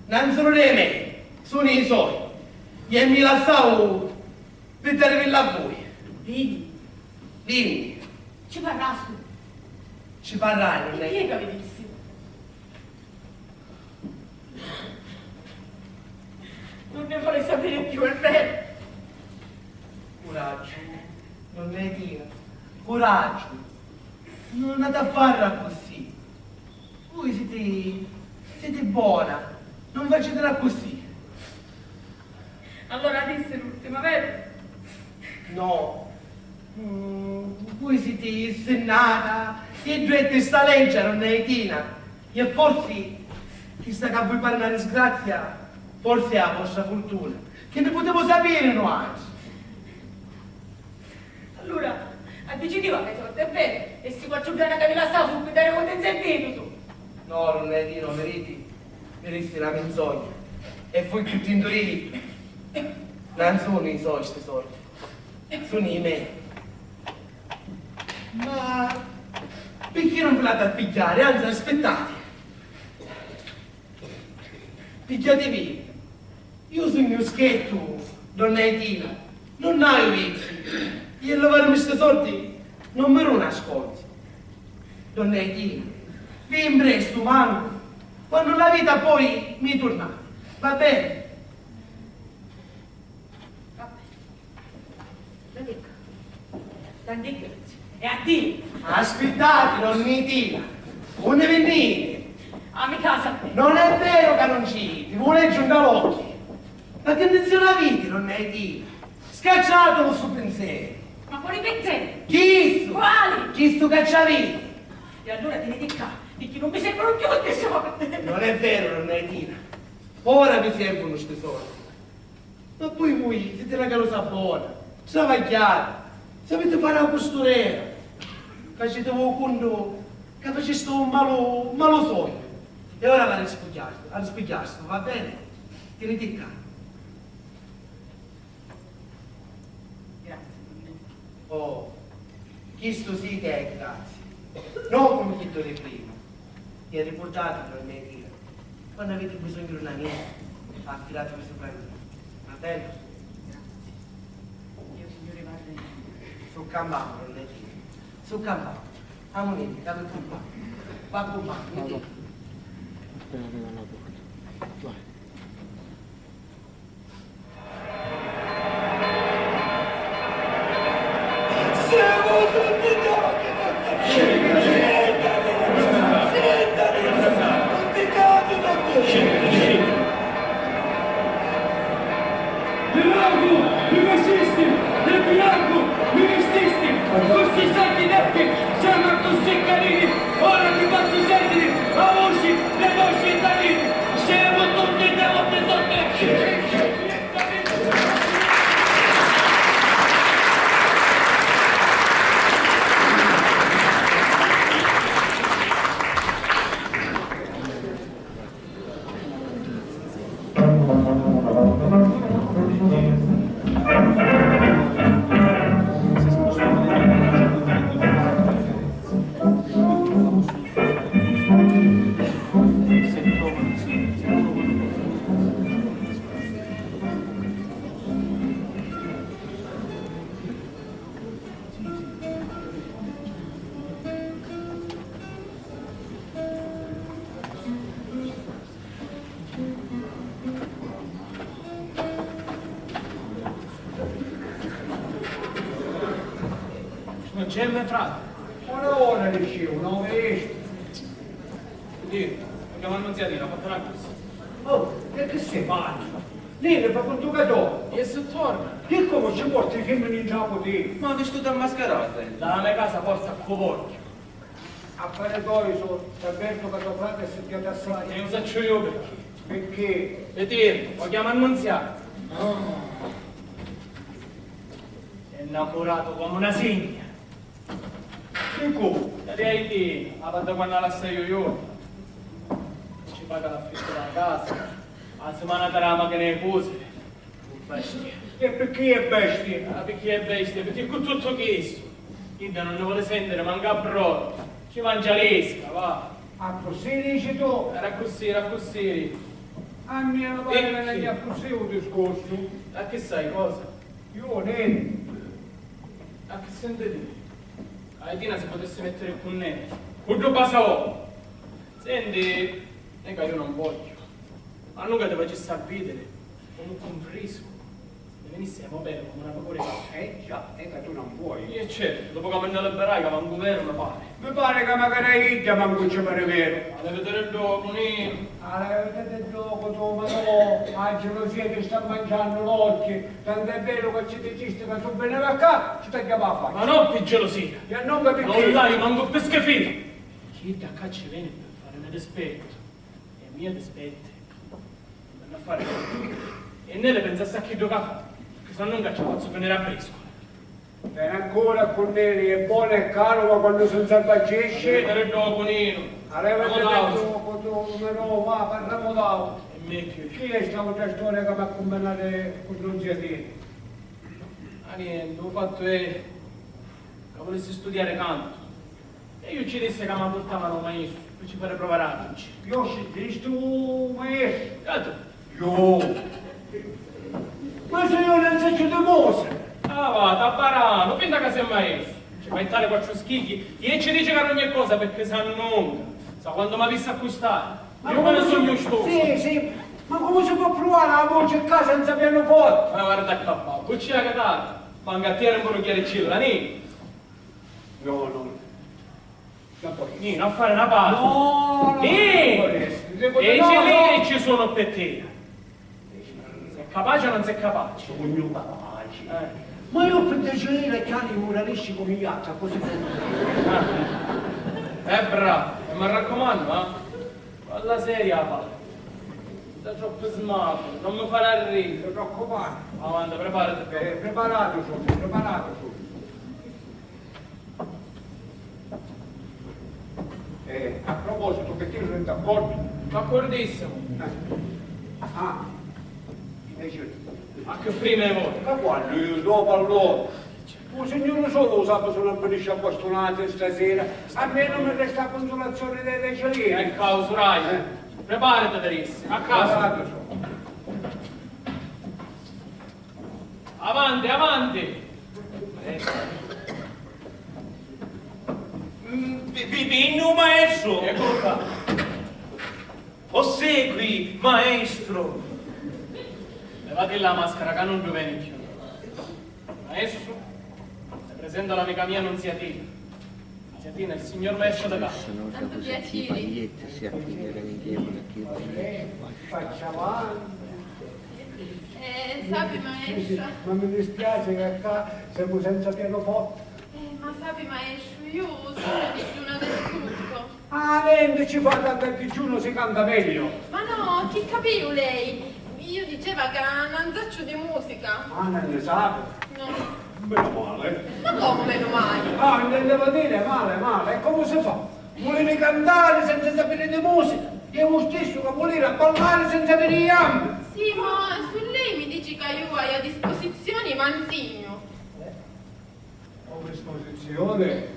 non sunu dei mei, sunu i soi. E mi lassau pi darivilli a vui. Vidi? Dimmi. Ci parrastu? Ci parrai, non è. E chi è ca vi dissi? Non ne vuole sapere più, è vero? Curaggiu, donna Etina, curaggiu. Non ati a farra accussì. Vui siti, siti bona, non facitela accussì. Allora dissi l'ultima, veru? No. Mm, vui siti ssinnata, iddu è tista leggia, donna Etina. E forsi chista ca vui pari na disgrazia, forsi è a vostra furtuna. Chi ni putemu sapiri nuatri? Allura, a dicitivu a me sordi, è veru? E sti quattru grana ca vi lassau sunu pi dari voti in servitu, su? No, donna Etina, mi ridi, mi dissi na minzogna. E fui chiù tintu di iddu. Non sunu i soi sti sordi. Sunu i mei. Ma picchì non vi l'ati a pigghiari? Anzi, aspittate. Pigghiativi. Iu sugnu schettu, donna Etina, non haiu vizi. E livarimi sti sordi non mi duna sconti. Donna Etina, vi imprestu mancu quannu l'aviti a poi mi turnati. Va beni? Va beni. Tanti grazie. E a ti? Aspittati, donna Etina. Unni vinniti? A me casa. Non è vero ca non ci iti, vi leggiu nta l'occhi. Ma chi intenzioni aviti, donna Etina? Scacciatulu stu pinzeru. Ma quali pinzeru? Chistu! Quali? Chistu ca ci aviti. E allura tiniti ccà, picchì non mi servono più sti sordi. Non è vero, donna Etina. Ora vi servono sti sordi. Ma poi vui siti na carusa bona, travagghiati, sapiti fari a custurera, facitivi u cuntu ca facisti un malu, un malu sognu. E ora v'ari spugghiastu, ari spugghiastu, va beni? Tiniti ccà. Grazie, donna Etina. Oh, chistu sì ca è grazia. No comu chiddu di prima. E ricurdati, donna Etina, quannu aviti bisognu d'un amicu, affidatimi supra a mia. Va beni? Grazie. Dio Signore v'arreni. Su campamu, donna Etina. Su campamu. Amuniti, ca vi accumpagnu. V'accumpagnu, mi dicu. Appena arriva la porta. Vai. Di largu, li fascisti, di biancu, li vististi, cu sti sacchi detti, semu accussì carini, ora ti fazzu sentiri a vuci dei nostri italiani. Semu tutti devoti, tutti. C'è me frate. Ora, ora, dicevo, no, visto? Dio, abbiamo annunziato, l'ha fatto una cosa. Oh, e che si fa? Nini, fa conto che do. E se torna? Che come ci porti i femmini in giapo te? Ma che sto da mascherata? Dalla mia casa porta a covorchio. Affari toi so, t'avverto ca to frate è sicchiatu assai. E non saccio io perché. Perché? Vedi, lo chiamo Annunziato. È innamorato come una signa. Dico, la di Haiti, la vado quando la lascio io, io. Ci paga l'affitto della casa, la settimana te la macchina e cose. Bestia. E perché è bestia? Ah, perché è bestia? Perché con tutto questo, Inda non ne vuole sentire manco a brodo. Ci mangia l'esca, va. Ah, così dici tu? Era così, era così. A mia non va bene così un discorso. A che sai cosa? Io niente. A che sentite? A Tina si potesse mettere con me. Con due pasavò. Senti, non è che io non voglio. Ma non che ti facessi a vedere, comunque un frisco. Mi venisse a bene come una pecorella. Eh già, e che tu non vuoi. E certo, dopo che mi ne liberai, che manco vero mi pare. Mi pare che magari a idda manco ci pare vero. Allora, vedere dopo, nì. Allora, vedere dopo, tu, ma no, la gelosia ti sta mangiando l'occhio. Tanto è vero che ci dicisti che tu venivi a casa, ci tagliava la faccia. Ma non per gelosia. E non capisci. Non l'hai manco per schifo. Chi da qua ci viene per fare un dispetto? E mia ti spetta. Vannu a fari. E nni pensassi a chiddu ca fa, picchì sannunca ci pozzu finiri a briscula. Veni ancora cu nni, è bonu e caru, ma quannu si nsalvaggisci. Arrivederci dopu, Ninu. Arrivederci dopu, tu, ma no, va, parramu d'autru. E megghiu. Chi è sta autra storia ca m'ha cumbinatu cu Nunziatinu? Ah, nienti, u fattu è ca vulissi studiari cantu. E iu ci dissi ca mi purtavanu u maestru pi ci fari pruvari a duci. Iu ci disti u maestru? Certu. Iu. Ma si iu non sacciu di musica. Ah, va, t'abbaranu, finta ca si maestru. Ci fai tali quattru schigli e ci dici ca ogni cosa picchì sannunca. Sa quantu m'avissi a custari. Iu mi ne sugnu stufu. Sì, sì, ma comu si po pruvari a voci ccà senza pianuforti? Ma guarda ccà, babbu, ci la catati. Manca a tia un pocu chiariccilla, nì? No, no. Non può. Nì, non fare una parte. No, no, nì! Non può essere. E no, i cilini ci sono per te. Sei capace o non sei capace? Sugnu capaci. Eh. Ma iu pi piaciri chiani i muralisti comu i altri, così. Ah. Eh, bravo. E mi raccomandu, eh? Alla seria, va. Sei troppo smafu, non mi fare arridere. Troppo male. Avanti, preparati. Eh, preparatu sono, preparatu sono. Eh, a proposito, perché non siete d'accordo? D'accordissimo. Eh. Ah, invece. Ma che prima di voi? Ma quando? Io dopo allora. U Signuri sulu u sapi si non finisci a bastunati stasira, a mia non mi resta a cunsulazioni dei deci liri. Eccu, usuraia. Eh. Preparati, Teresa, a casa. Preparati, so. Avanti, avanti. Mm, vi, vi vinni u maestru. Eccolo qua. Ossequi, maestro! Levati la maschera ca non vi veni cchiù. Maestro, vi presento l'amica mia Nunziatina. Nunziatina, il signor maestro de casa. Tantu piaciri. Eh, sapi, maestro. Ma mi dispiace che qua siamo senza pianoforte. Eh, ma sapi, maestru, iu sugnu digiuna del tuttu. Ah, nenti ci fa, tantu a digiunu si canta megliu. Ma no, chi capiu lei? Iu diceva ca non sacciu di musica. Ah, non ne sapi? No. Meno male. Ma comu meno male? Ah, intendevo dire male, male. E comu si fa? Vulivi cantari senza sapiri di musica? Iu stissu ca vuliri a ballari senza aviri i jambi. Sì, ma su lei mi dici ca iu haiu a disposizioni manzignu. Come esposizione,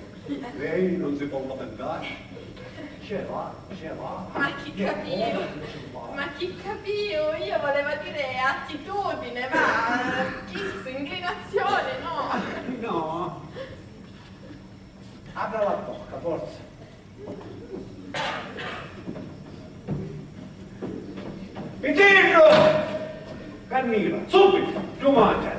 lei non si può lamentare. Ce va, ce va. Ma chi capiu? Ma chi capiu? Io volevo dire attitudine, ma, eh, kiss, inclinazione, no? No. Apra la bocca, forza. Pitirru! Cannila, subito, giumata!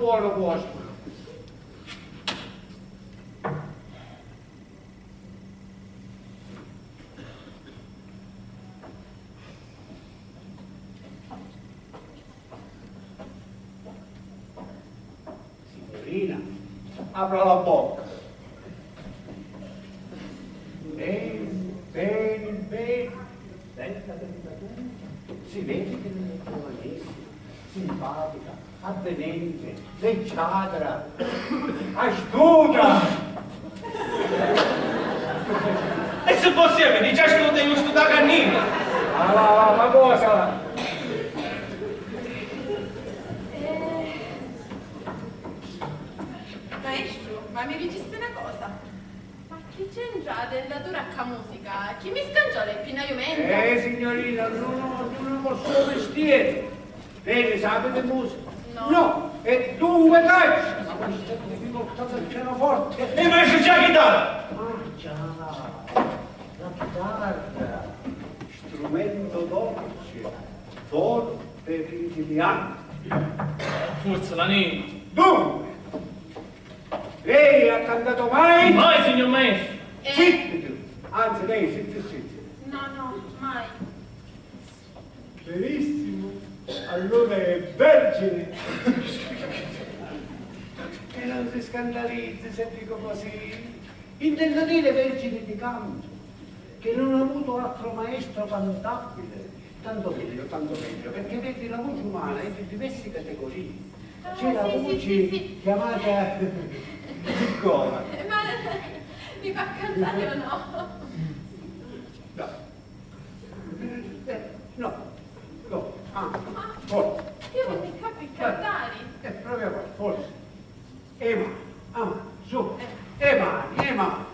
Buono, buono. Signorina, apra la bocca. Beni, beni, beni. Bella, bella, bella. Si vedi che non è giovanissima, simpatica, avvenente, leggiadra, astuta. E se fossi io, mi dici astuta, io astuta cannina. Ma va, va, ma cosa? Eh, maestru, ma mi dicissi una cosa? Ma chi c'entra a dentatura ccà musica? Chi mi scangiò le pinna jumenta? Eh, signorina, ognuno, ognuno col suo mestiere. Lei ne sapete musica? No. No, e dunque caccia! Ma questa è difficoltà del pianoforte. E invece c'è la chitarra! Ah, già, la chitarra, strumento dolce, forte e principiante. Forse la neve. Dunque, lei ha cantato mai? Mai, signor maestro. Eh. Zitto tu! Anzi, lei, zitto, zitto. No, no, mai. Benissimo, allora è vergine. E non si scandalizzi se dico così. Intendo dire vergine di canto, che non ha avuto altro maestro cantabile. Tanto meglio, tanto meglio, perché vedi, la voce umana è di diverse categorie. Ah, sì, sì, sì, sì. C'è la voce chiamata piccola. Ma mi fa cantare o no? No. Eh, no. No. Ah, ma forte. Io non mi capisco cantare. Eh, proprio forte. E mani, ah, su, e mani, e mani.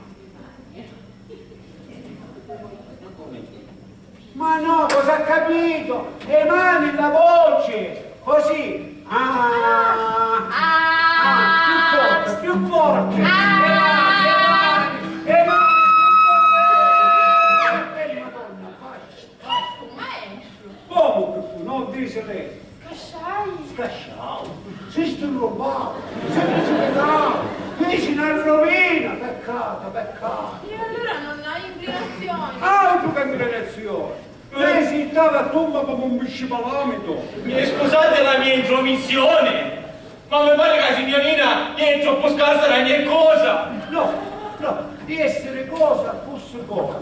Ma no, cosa ha capito? E mani, la voce, così. Ah, ah, più forte, più forte. E mani, e mani, e mani, più forte. Eh, Madonna, faccia. Che fu, maestru? Comu chi fu? Non dici lei. Scasciai. Scasciau? Si sturrubbau, si precipitau, fici na rovina, peccatu, peccatu. E allora non hai inclinazioni? Altru che inclinazioni! Lei si stava a tumba comu un pisci palamitu. Mi scusate la mia intromissione, ma mi pare che la signorina è troppo scarsa la mia cosa. No, no, di essere cosa, fossi cosa.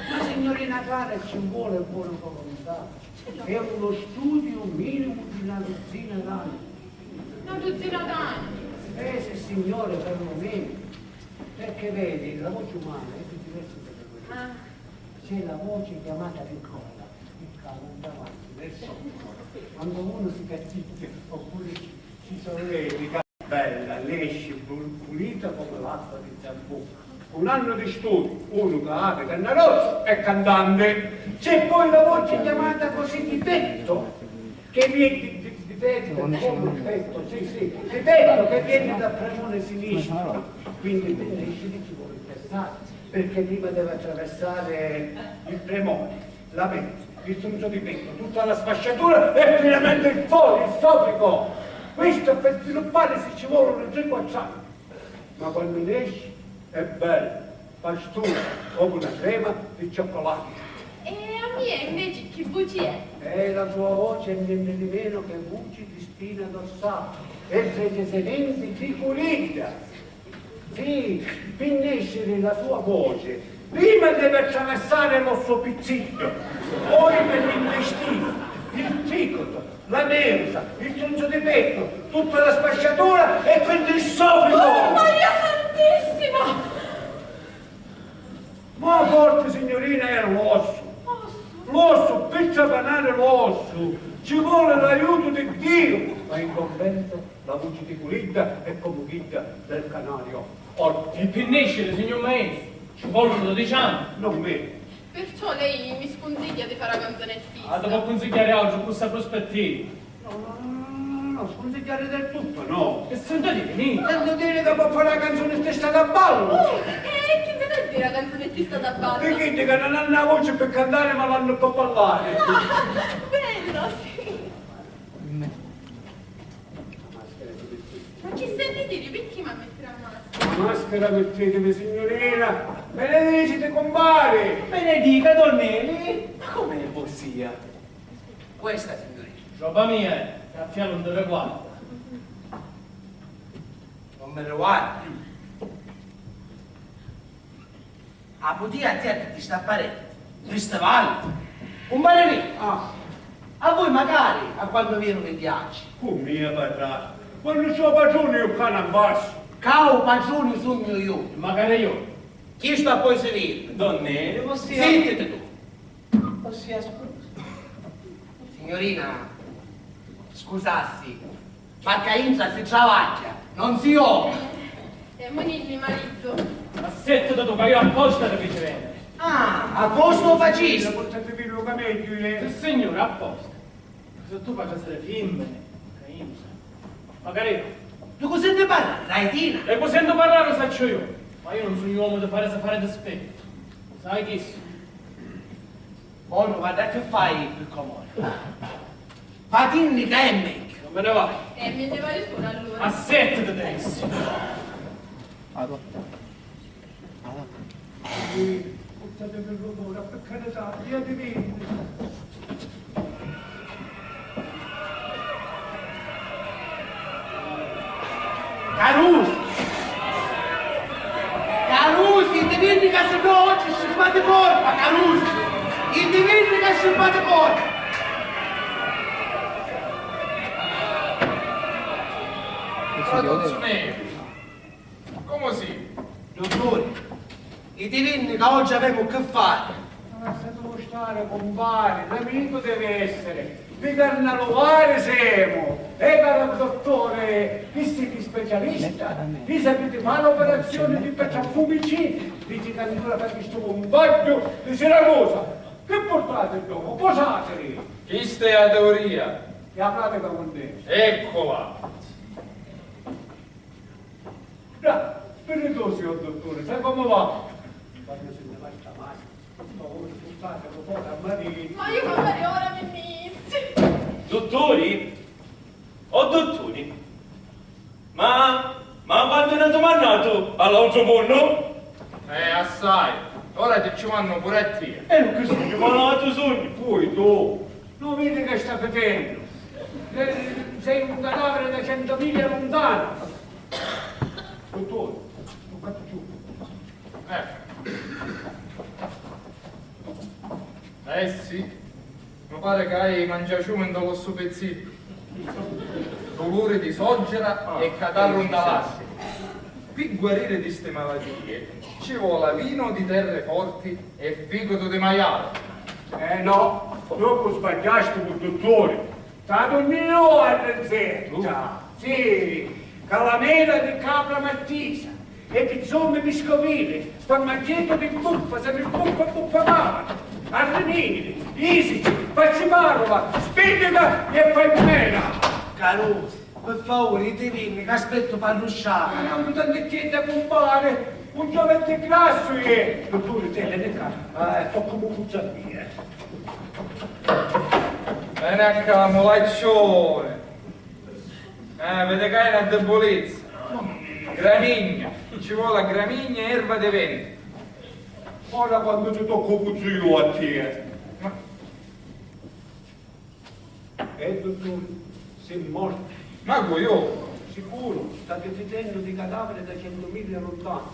Ma signorina cara, ci vuole buona volontà. È uno studio minimu di una dozzina d'anni. Una dozzina d'anni? Eh, sì, signore, perlomeno. Perché vedi, la voce umana è di diverse categorie. Ah. C'è la voce chiamata piccola, che cala in avanti, verso il cuore. Quando uno si catticchia oppure si, si solletica, bella, nesce, pul-, pulita come l'acqua di Zambucca. Un anno di studio, uno che abita a Narozzo è cantante. C'è poi la voce chiamata così di petto, che viene di, di, di petto, come il petto, sì, sì, di petto che viene dal premone sinistro. Quindi, quindi ci vuole il versato, perché prima deve attraversare il premone, la mente, il tunzo di petto, tutta la sfasciatura e finalmente il fo-, il sofico. Questo per sviluppare si ci vuole un tre quattro anni. Ma quannu nesci è bellu, pastusu, comu na crema di cioccolata. E a mia inveci chi vuci è? E la sua voce è niente di meno che vuci di spina dorsale, e precisamente di culidda. Sì, pi nesciri la sua voce, prima deve attraversare l'osso pizziddu, poi per l'intestino, il fegato, la mensa, il tunzo di petto, tutta la sfasciatura e quindi il sofico! Oh, Maria Santissima! Ma forti, signorina, è l'ossu. Ossu? L'ossu, per trapanare l'ossu, ci vuole l'aiuto di Dio. Ma in convento la voce di culidda è come chidda del canario. Orti. E pi nesciri, signor maestru, ci vòlunu dodici anni. Non meno. Perciò lei mi scunsigghia di fare la canzonettista? Ah, ti può cunsigghiari autru cu sta prospettiva. No, no, no, no, no, no, scunsigghiari del tutto, no. E sentiti, mi. Sento dire che può fare la canzonistessa da ballo. Oh, e chi mi vedi la canzonettista da ballo? Di chiddi che non hanno la voce per cantare ma l'hanno per ballare. Ah, bello, sì. La maschera di Picchì m'ha mittiri a maschera? A maschera mittitimi, signurina! Benediciti, cumpari! Benedica, don Neli! Ma comu è vossia? Questa, signurina. Roba mia è, e a fia nun ti riguarda. Non mi riguarda? A putia a tia ti sta parenti, festival. Cumpari Neli, ah, a vui macari a quannu vinu mi piaci. Cu mia parrari? Quannu c'è u patruni iu ccà non passu. Ccà u patruni sugnu iu. E macari iu. Chistu appoi si vidi. Don Neli, vossia. Zittiti tu. Vossia scusa. Signurina, scusassi, ma ccà intra si travagghia, non si joca. E muninni, maritu. Assettati tu, ca iu apposta ti fici veniri. Ah, apposta u facisti? Portativillu ca megghiu, eh. Sissignuri, apposta. Si tu faci essiri fimmini, ccà intra. Macari. Di cu senti parrari? Raitina? E cu sentu parrari u sacciu iu, ma iu nun sugnu omu di farisi fari dispettu. U sai chissu? Ora vaiu a chi fai pi comodi. Vatinni ca è megghiu. Non me ne vai. E mi ne vaiu sulu allura. Assettiti, ti dissi. Purtatemi l'odori, pi carità, via di via. Carusi! Carusi, itivinni ca si no oggi scippati corpa, Carusi! Itivinni ca scippati corpa! Fratuzzu meju! Comu si? Dutturi, itivinni ca oggi avemu chi fari. Ma lassatulu stari, cumpari, n'amicu devi essiri. Di carnaluvari semu. E cara dutturi, chi siti specialista? Vi sapiti fari operazioni di petrafumicidi? Dici ca allura facisti un viaggio di Siracusa. Chi purtati dopu? Posatiri! Chista è a teoria. E a pratica quant'è? Eccula! Già, spiritosi, o dutturi, sai comu va? Quannu si nni va sta mani, sto unu purtati lu fora a mariri. Ma iu magari ora mi missi. Dutturi? O dutturi? Ma, ma quantu n'hatu mannatu a l'àutru munnu? Eh, assai. Ora ti ci mannu puru a tia. E chi sugnu malatu sugnu? Poi tu. Lu vidi ca sta fidennu? Eh, sei un cadavere da centomiglia luntanu. Dutturi, tuccati chiù. Eh. Eh sì, mi pari ca hai manciaciumu nta lu so pizziddu. Duluri di soggira e catarru nta l'assi. Pi guariri di sti malatii ci vola vinu di terri forti e ficutu di maiali. Eh no, dopu sbagghiastivu, dutturi. T'hatu nnì iu a rizetta! Sì, calamera di capra martisa e di zommi piscovili, sparmagghieddu di buffa, semibuffa, buffa mala, arrimini, isici, facci parula, spiddica e faimena! Carusi, pi favuri, itivinni, ca aspettu p'arrusciari. Ma non tanticchiedda, cumpari, un giovetti grassu è! Dutturi, teni, teni ccà, ah, è comu cuzza mia. Veni a ca, mulacciuni. Eh, vedi ca hai na dibulizza. Gramigna. Ci voli a gramigna e erva di ventu. Ora quannu ti toccu cuzzu iu a tia. Ma... Eh, dutturi, si mortu. Ma cu iu? Sicuru, stati fidennu di cadaviri da centumiglia luntanu.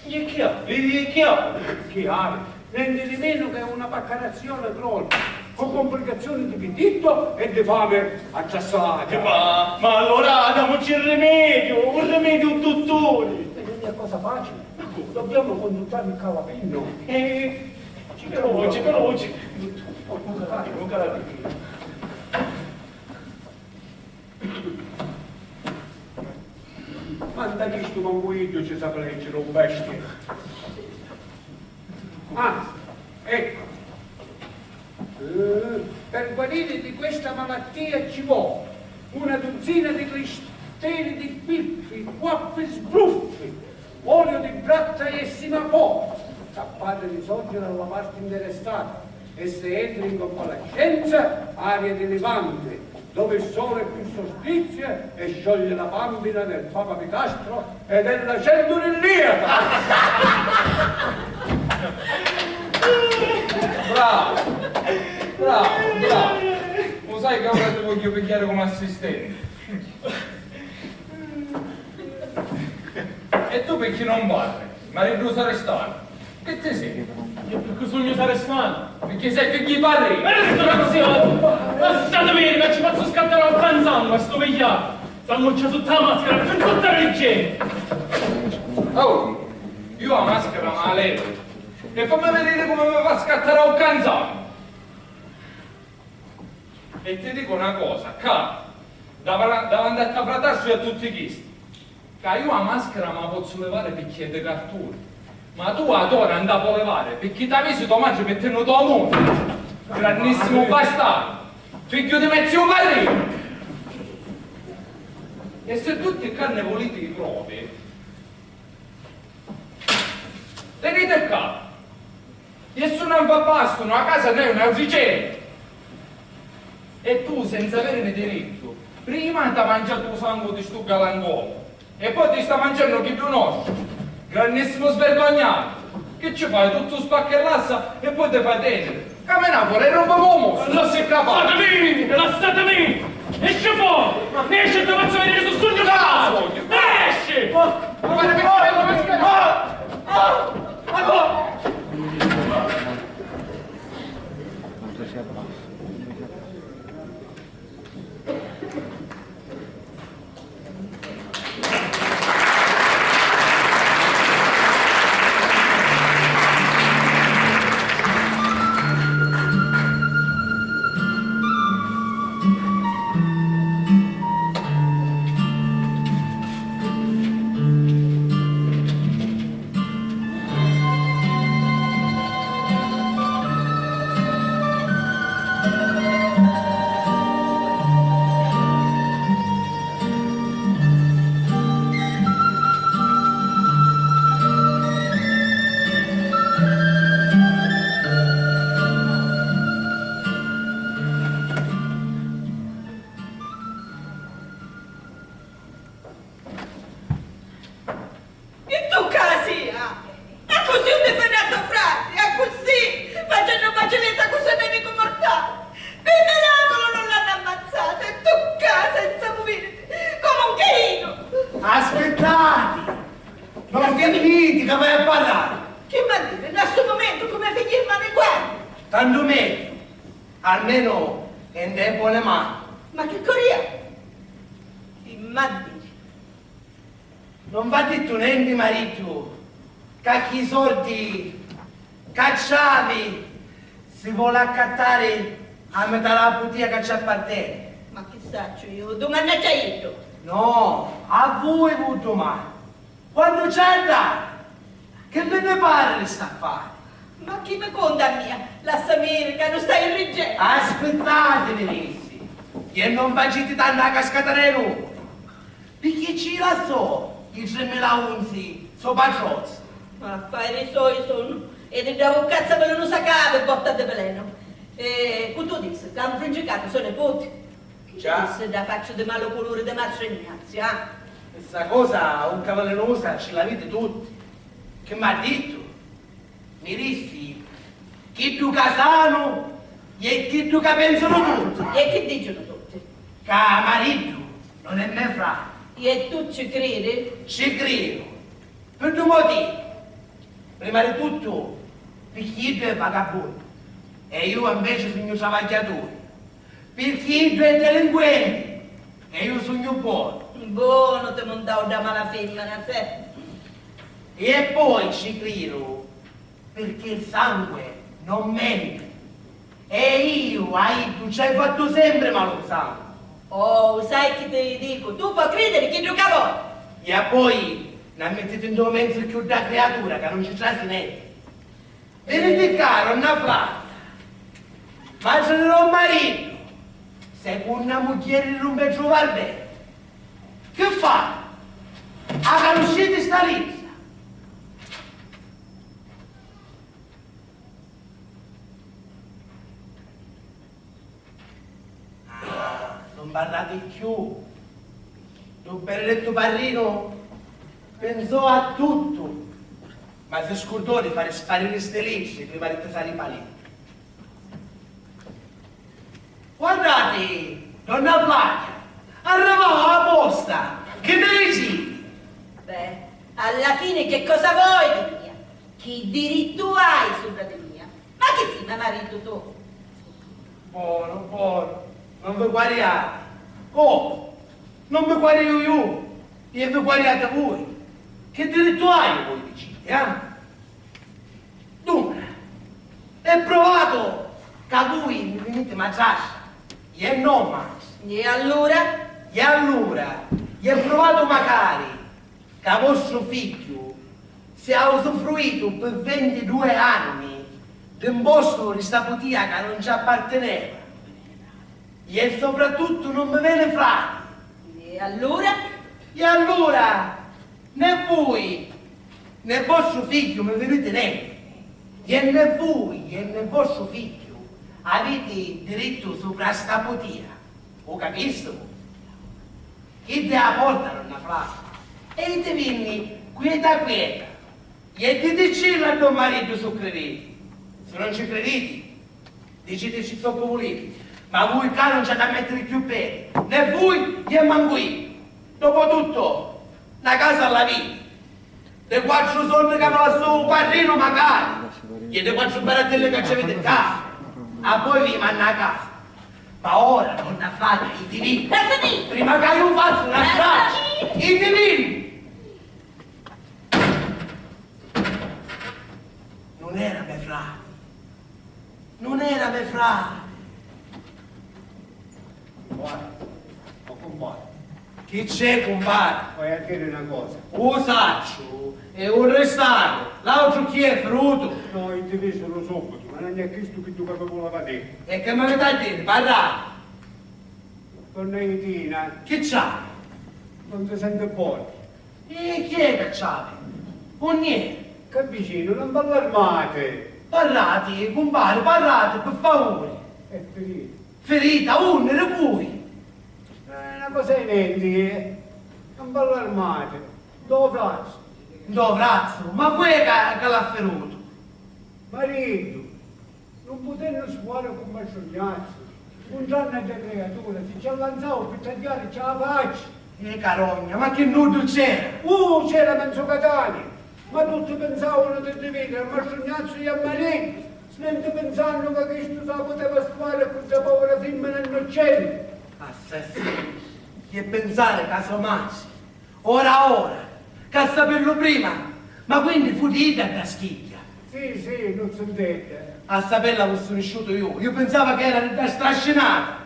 E chi havi? E chi havi? Chi havi? Nenti di menu che una paccarazione cronica, cu complicazioni di pitittu e di fami attrassata. Ma, ma allura damuci un rimediu, un rimediu, dutturi! E non è cosa facile. Ma comu? Dobbiamo consultarmi ccà a Pinnu. Eh, ci veloci, veloci. Comunque, comunque la... Ma nta chistu mancu iddu ci sapi leggiri, un bestia. Ah, ecco. Eh, per guarire di questa malattia ci vuole una dozzina di cristeri di biffi, guappi sbruffi, olio di bratta e simapò, tappate di soggira alla parte interessata e se entri in convalescenza, aria di levante, dove il sole più sospizia e scioglie la bambina del papavicastro ed è la centurillieca! Bravo, bravo, bravo. Lo sai che ora ti voglio pigliare come assistente. E tu perché non parli? Mariddu sarestanu. Che ti sei? Io perché sugnu sarestanu? Perché sei figghiu di parri? Eh, disgraziato! Lassatemi, ma ci faccio scattare a panzango a sto vigliacco! S'ammuccia sotto la maschera, c'è tutta la gente! Oh, io la maschera me la levo. E fammi vedere come mi fa scattare a panzango! E ti dico una cosa, ca davanti a sta fratassa e a tutti chisti, ca io a maschera ma pozzu levare picchì è di cartuni, ma tu a tora non la puoi levare picchì t'ha misu to matri mettennu to munnu, grannissimo bastardo, figghiu di me ziu Parrino! E se tutti ccà ne volete i provi, venite ccà! E su non va bastano, a casa non è una oficina! E tu, senza averne diritto, prima t'ha mangiato u sangu di stu galantuomu e poi ti sta mangiannu chiddu nostru! Grannissimo svergognato! Che ci fai, tuttu spacca e lassa e poi ti fai tenere? Camina fora e rompi u musu! Lassi ccà! Lassatemi! Lassatemi! Esci fora! Esci, ti faccio vedere su sogno caso! Esci! E tu ca sia? Accussì un difenni a to frati, accussì, facennu facilita cu so nemicu mortali. Pi miraculu nun l'hannu ammazzatu, e tu ca senza muviriti, comu un cainu! Aspittati! Non vi diti ca vai a parlare! Chi m'ha diri nna stu mumentu cu me figghi in manu i guai? Tantu megghiu, almenu è nte bone mani. Ma chi corria? Chi m'ha diri? Non v'ha dittu nenti mariddu ca chi sordi ca c'havi si voli accattari a metà dâ butia ca ci apparteni? Ma chi sacciu iu, dumannaggi a iddu! No, a vui vu dumani. Quannu ci andai? Chi vi nni parri di st'affari? Ma chi mi conta a mia? Lassami iri ca nun staiu riggennu! Aspittati, mi dissi, e non faciti tannu a cascata dê nuvuli, picchì ci lassò i trimila unzi so patrozzu. Affari soi sunnu, ed idda vuccazza velenusa ca havi botta di velenu. E cu tu dissi ca ha nfruncicatu so niputi? Chi ti dissi dda facci di malu culuri di matri Ignazia, ah? Ssa cosa, un cavalinusa, ci l'aviti tutti. Chi m'ha dittu? Mi dissi, chiddu ca sanu e chiddu ca pensanu tutti. E chi dicinu tutti? Ca mariddu non è me frati. E tu ci cridi? Ci cridu. Pi ddu motivu. Prima di tuttu, picchì iddu è vagabundu e iu inveci sugnu travagghiaturi. Pirchì iddu è delinquenti e iu sugnu bonu. Bonu ti muntau dda mala fimmina, fè. E poi ci cridu pirchì il sangue non menti. E iu a iddu ci haiu fattu sempri malu sangue. Oh, u sai chi ti dicu? Tu po' cridiri chiddu ca voi. E appoi n'ammittiti nto menzu cchiù dda criatura ca non ci trasi nenti. Viniti ccà, donna Flavia, matri di don Mariddu, secunna mugghieri di don Petru Varbè. Chi fa? A canusciti sta littra? Ah, non Ju, lu benedettu parrinu pinsò a tuttu, ma si scurdò di fari spariri sti litri prima di tisari i palini. Guardati, donna Flavia, arrivau a posta, chi ni diciti? Beh, alla fine che cosa vuoi di mia? Chi dirittu hai supra di mia? Ma chi si, me maritu tu? Bonu, bonu, non vi quariati. Oh, non mi quariu ju, e vi quariati vui. Chi dirittu haiu, voi diciti, eh? Dunca, è pruvatu ca vui mi viniti matrascia, e no matri. E allura? E allura, è pruvatu macari ca vostru figghiu si ha usufruitu pi vintidui anni di un postu di sta putia ca non ci appartineva, e soprattuttu non mi veni frati. E allura? E allura, né vui né vostru figghiu mi viniti nenti, e né vui e né vostru figghiu aviti dirittu supra sta putia, u capistu? Chidda è a porta, donna Flavia, e itivinni quieta quieta, e diticcillu a don Mariddu su criditi. Si non ci criditi, dicitici zoccu vuliti, ma vui ccà non ci ati a mettiri cchiù pedi, né vui e mancu iu. Dopo tuttu, na casa l'aviti, di quattru soddi ca vi lassò u parrinu macari, e di quattru barattelli ca ci aviti ccà, a voi vi manna a casa. Ma ora, donna Flavia, itivinni. Lassami! Prima ca ju fazzu na straccia, itivinni! Non era me frati. Non era me frati. Cumpari, o cumpari. Chi c'è, cumpari? Voiu a diri na cosa. U sacciu e u ristanu. L'autru chi è, firutu? No, io ti dico lo subito, ma non è questo che tu capivo la patente. E che mi avete a dire? Parrate. Donna Itina. Chi c'ha? Non si sente buono. E chi è ca c'havi? Unni è? Ccà vicinu, non v'allarmate. Parrati, cumpari, parrati, pi favuri. È ferita. Ferita? Unni? Di cui? È na cosa di nenti, eh. Non v'allarmate. Ntô vrazzu. Ntô vrazzu? Ma cu è ca, ca l'ha firutu? Mariddu. Non putennu sfuari cu Mastru Gnazzu, cuntrannu a dda criatura, si ci allanzau pi tagghiaricci a facci. Eh, carogna, ma chi nuddu c'era! Uh, c'era menzu Catania! Ma tutti pinzavanu di dividiri a Mastru Gnazzu e a Mariddu, nenti pinzannu ca chistu sa puteva sfuari cu dda povera fimmina innuccenti. Assassinu! E pinzari ca so matri Ora ora, ca sapillu prima, ma quindi fu di idda dda schigghia? Sì, sì, nun sintedda. A sapella fussi nisciutu iu, iu pinsava ca era di dda strascinata.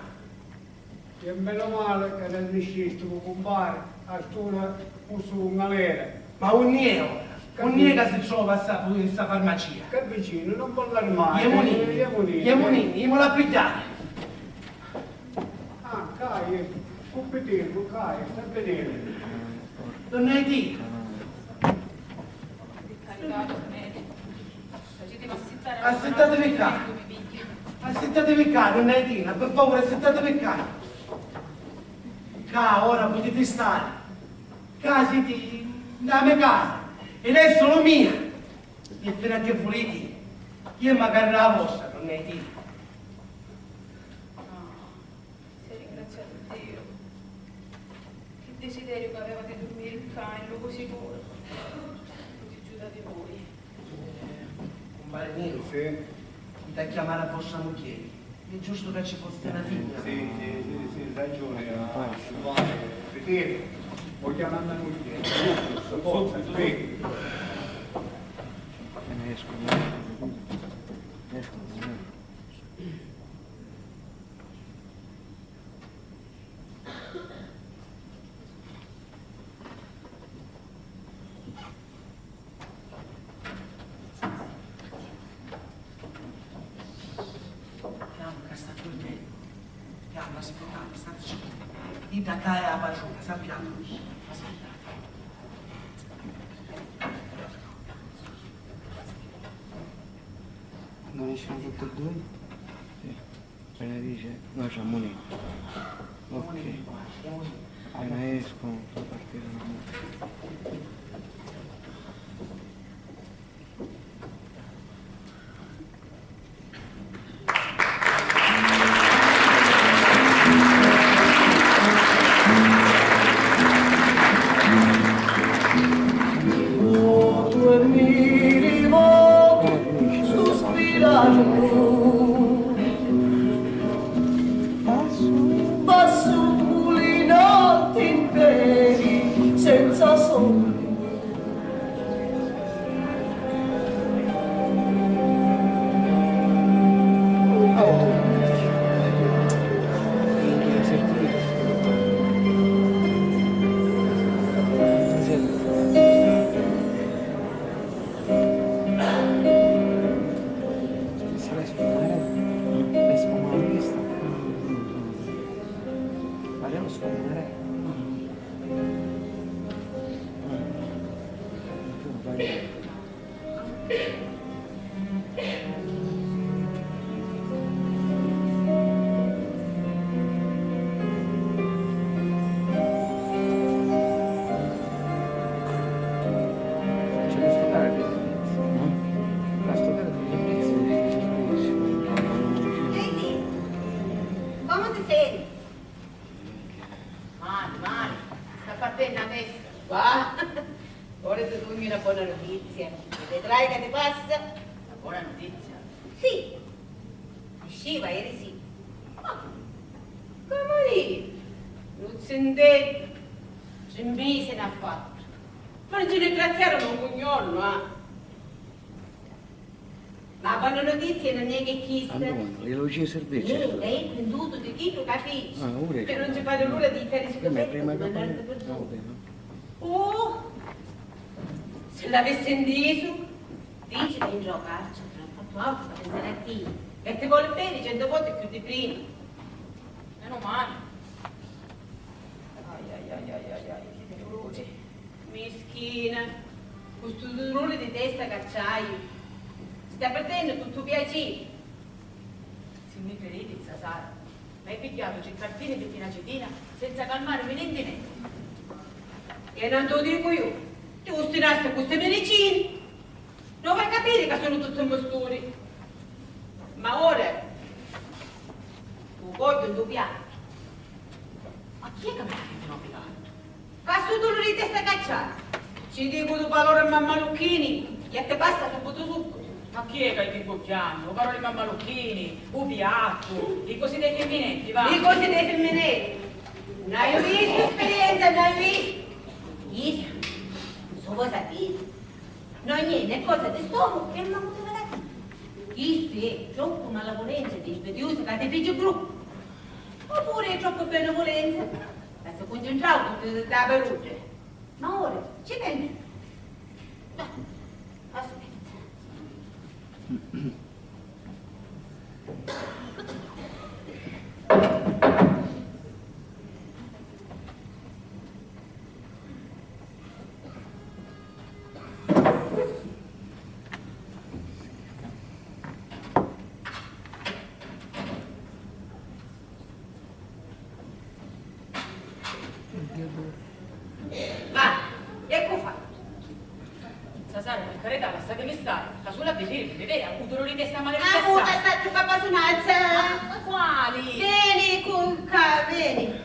E meno male ca n'arniscistivu, cumpari, a st'ura fussi in galera. Ma unni è ora? Unni è ca si trova sta, sta farmacia? Ccà vicinu, non v'allarmate. Jemunini, jemunini, jemulu a pigghiari. Ah, cai, cupiteddu, cai, sta vinennu. Donna Etina. Assittativi ccà. Assittativi ccà, donna Etina, pi favuri, assittativi ccà. Ccà ora putiti stari. Ccà siti nta me casa, ed è sulu mia. E finu a chi vuliti? Chi è macari la vostra, donna Etina? Ah, si è ringraziatu Diu. Chi disideriu ca aveva di durmiri ccà, in locu sicuru. Lu digiu da di voi. Cumpari Ninu, sì? Iti a chiamari a vostra mugghieri. È giustu ca ci fossi na figghia. Sì, sì, sì, sì, ragiuni, ah, cumpari. Pietru, o chiamannu a mugghieri. Giustu, forza, sì. Chiama ca sta durmennu. Chiama, aspitati, stateci. Idda ccà è a patruna, sappiati. Aspitati. Non escono tutti e due? Sì. Appena dice, noi siamo uniti. Ok. Appena escono, fa partire la musica. Passu li notti interi senza sonnu. Vedi? Comu ti senti? Mali, mali. Sta partennu a festa. Va. Ora ti dugnu na bona nutizia. E vedrai ca ti passa. Na bona nutizia? Sì. Nisciva eri sì. Ma comu diri? Nu zinteddu. Tri misi n'ha fattu. Ma nun ci nni graziaru mancu un jornu, ah. Ma a bona nutizia nun è che chista. Antonio, e luci di servizio? Ieri hai vendutu di chiddu ca fici. Ah, pure. Che non ci pare l'ora di fare prima, prima che poi. Oh, se l'avessi intisu, dici che in giocarci non ha fatto altro che pensare a ti. E ti vuole bene cento volte più di prima. Meno male. Ai, ai, ai, ai, ai, ai, che dolore. Mischina, cu stu duluri di testa ca c'hai, sta perdennu tuttu u piaciri. Si mi criditi, Sasara, m'hai pigghiatu tri cartini di finacetina senza calmarimi nenti nenti. E non te lu dicu iu, ti ustinasti cu sti medicini. Non vuoi capire che sono tutti misturi? Ma ora u voglio ndu piattu. Ma chi è che mi ha detto no piattu? Ca stu duluri di testa ca c'hai. Ci dicu du paroli mammalucchini e ti passa subito subito. Ma chi è che ti dico chianu? U paroli mammalucchini, u piattu, i cosi dei femminetti, va. I cosi dei femminetti. N'hai vistu sperienza, n'hai vistu? Isso, so cosa dire. Non è né cosa di stomaco e manco di malattia. Chistu è troppu malavulenza di sbadiusa ca ti fici bruttu. Oppure è troppu benevulenza ca si cuncentrau tuttu da perudda. Ma ora ci pensu. Dai, aspetta. Ma, eccu fattu. Sasara, per carità, lassatemi stare. Ca sulu a vidiri mi vea u duluri di testa mali. Ah, muta, statti, babba Sunazza. Ma quali? Veni cu ca, veni.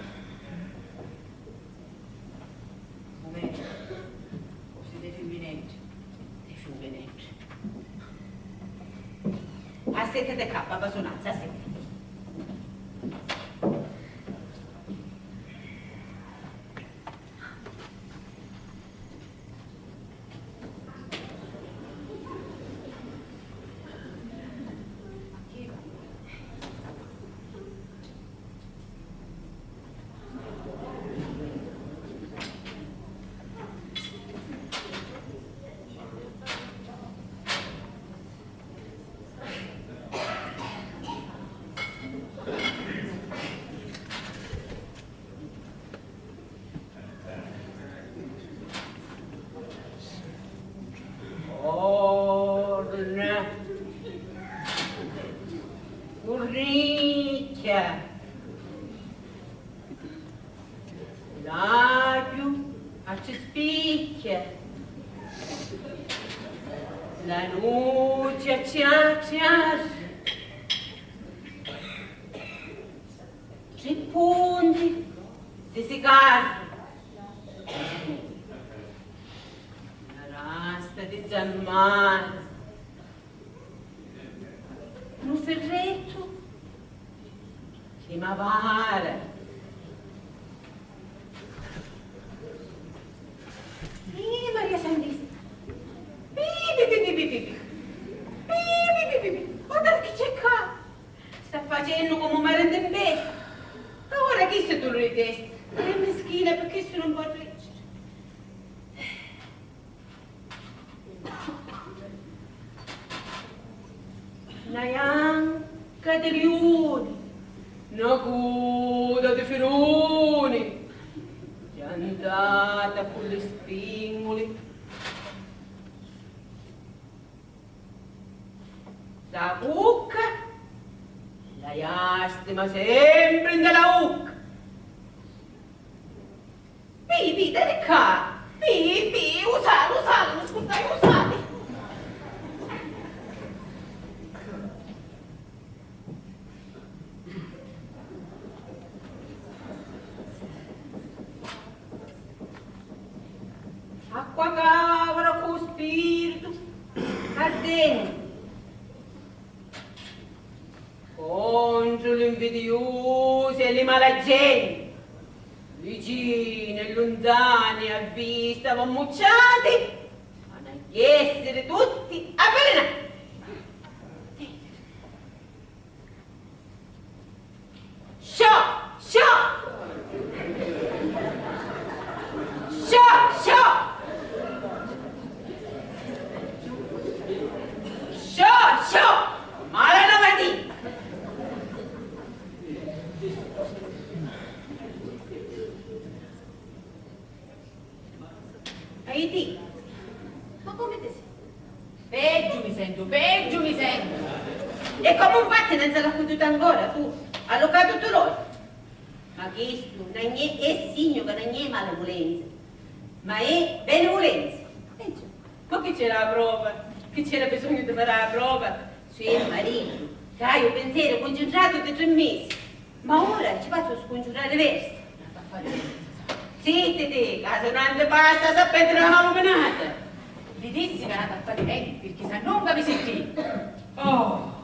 Mumentu. Cosi dei femminetti. Dei femminetti. Assettati ccà, babba Sunazza, assettati. La nuci a ciarri, tri punti di sicarru, na rasta di zammari, nu firrettu di mavara. Ih, Maria Santissima! Pipi, pipi, pipi, pipi! Pipi, pipi, pipi! Guarda chi c'è ccà! Sta facennu comu mari 'n timpesta! Ma ora chistu è dulu di testa! È mischina, pi chistu nun pò reggiri! Na janca di liuni, na cuda di firuni, piantata cu li spinguli. La cucca, la jastima sempri nta la ucca. Pi, pi, dai ccà! Pi, pi, u sali, u sali, mi scurdai, u sali! Acqua càura cu spiritu ardenti. Contru l'invidiusi e li mala genti, vicini e luntani a vista v'ammucciati, hannu a jessiri tutti avvilinati. Sciò! Sciò! Sciò! Sciò! Sciò! Sciò! Mala nova di! Aiti, ma comu ti senti? Peggiu mi sentu, peggiu mi sentu! E comu fatti, non si l'ha pututa ancora, tu, allucatu tu lori? Ma chistu non è, è signu ca non è malevulenza, ma è benevulenza. E già, ma chi c'era la prova? Chi c'era bisognu di fari la prova? Su è maritu, ca haiu u pinzeru cuncintratu di tri misi. Ma ora ci fazzu scunciurari versi. Zittiti, ca se no non ti passa, sapete, una maluminata. Li dissi ca n'ata a fari veni, pirchì sannunca mi sittì. Oh!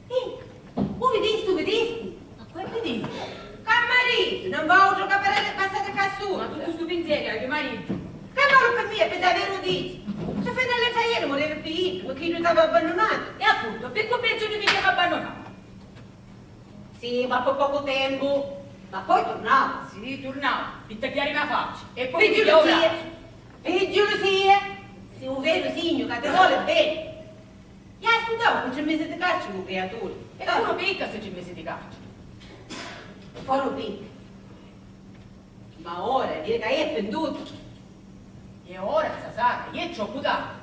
Eh, u vidisti, u vidisti? Ma quali vidisti? Ca maritu, non v'autru ca parere passati ccà su. Ma tuttu stu pinzeru è di maritu. Ca malu pi mia, pi daveru dici. Su finu all'altra ieri murivi pi iddu, picchì iddu t'aveva abbannunatu. E appuntu, pi cu pensu di mi c'aveva abbannunatu? Sì, ma pi pocu tempu. Ma poi turnau. Sì, turnau, pi tagghiarimi a facci. E poi pi gelusia. Pi gelusia. Si u veru signu ca ti voli beni. Ia scurdau cu tri misi di carceri u criaturi. E foru picca sti tri misi di carceri. Foru picca. Ma ora viri ca è pintutu. E ora, Sasara, è troppu tardi.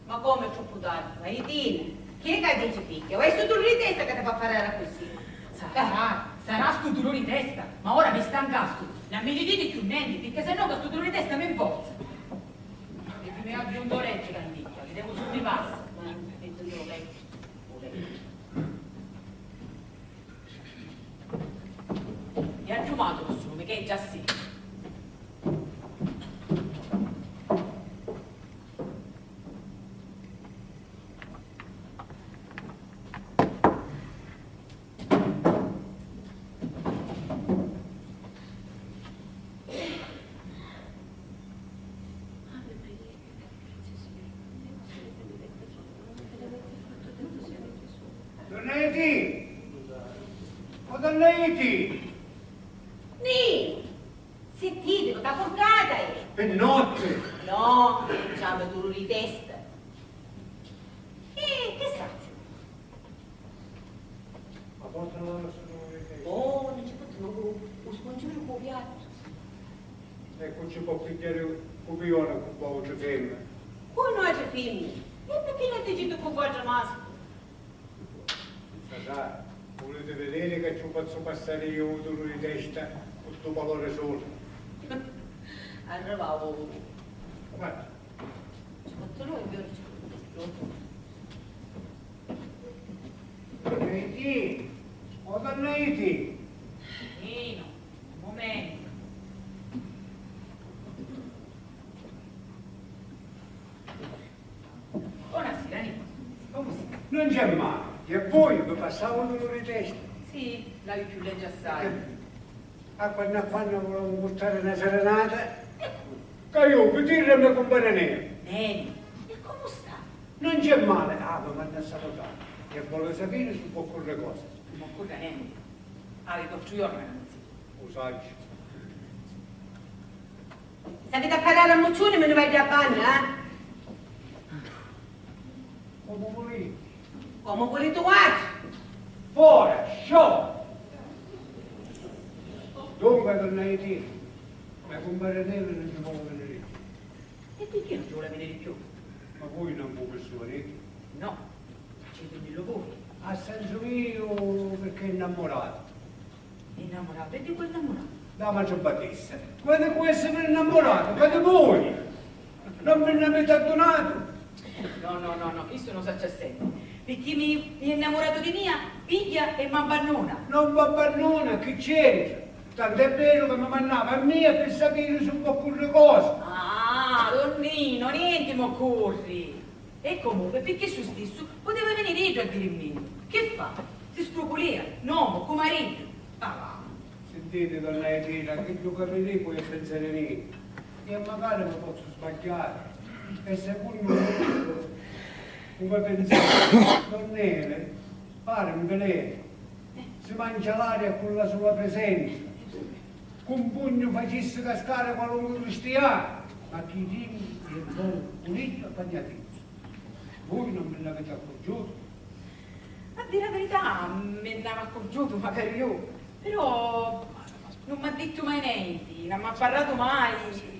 Ma comu è troppu tardi? Ma Itina, chi è ca dici figghia? O è stu duluri di testa ca ti fa parrari accussì? Sarà, sarà stu duluri di testa, ma ora mi stancastu. Non mi diciti cchiù nenti, picchì se no ca stu duluri di testa mi nforza. E mi agghiu un dolettu, canticchia, videmu su mi passa. Ma non ti vedo io, lei. E agghiumatu lu sumi, che è già sì. Donna Iti! O donna Iti! Pi notti? No, c'havi dulu di testa. E chi sacciu? Ma porta la nostra dulu di testa. Oh, non ci porta mancu u scunciuri cu u piattu. E cu ci po pigghiari u pioni cu vautra femmina? Cu nuatri femmini? E pirchì non diciti cu vautra masculi? Sasà, vuliti vidiri ca ci u fazzu passari iu u dulu di testa cu stu palori sulu? Arrivau. Guarda. Ci fattu noi, vero? Ci fattu noi. Donna Itì! O donna Itì! Ninu, un mumentu. Bonasira, Ninu. Comu stai? Non c'è mali. E voi vi passava un dulu di testa? Sì, l'haiu cchiù leggi assai. Eh, a quannu a quannu vulevi purtari na sirinata? Ca iu vi tirru a me cumpari Nenu. Nenu, e comu sta? Non c'è mali. Ah, vi mannu a salutari. E voli sapiri su vo curri cosa? Non m'occurri nenti. Havi quattru jorna ca non si. U sacciu. S'aviti a parrari a mucciuni, mi nni vaiu dâ banna, eh? Comu vuliti. Comu vuliti vuatri. Fora, sciò! Dunca, donna Itì, me cumpari Nenu non ci voli viniri cchiù. E pirchì non ci voli viniri cchiù? Ma vui non vu mi suoniti? No, ci vinni lu vui. A sensu miu, pirchì è innamuratu. Innamuratu? E di cu è innamuratu? Dama ci battista. Quantu cu essiri innamuratu, ca di vui non vi nn'aviti addunatu? No, no, no, no, chistu non s'hacci a sentiri. Pirchì mi, mi è innamuratu di mia, pigghia e m'abbannuna. Non v'abbannuna, chi c'entra? Tant'è veru ca mi mannava a mia pi sapiri su v'occurri cosa. Ah, don Ninu, nenti m'occurri. E comunque, pi chissu stissu, puteva viniri iddu a dirimmi. Chi fa? Si scruculia? N'omu, cu mariddu? Ah, va. Sintiti, donna Itì, chiddu ca vi dicu è pinseri miu. Io macari mi pozzu sbagghiari. E secunnu cu mi pinsati, don Nenu pari un velenu. Si mancia l'aria cu la sua presenza. Cu un pugnu facissi cascari qualunqui cristianu, ma chi dimi e voli puliddu e pagnatizzu. Vui non mi nn'aviti accurgiutu? A diri a verità, mi nn'avi accurgiutu macari iu, però non m'ha dittu mai nenti, non m'ha parratu mai,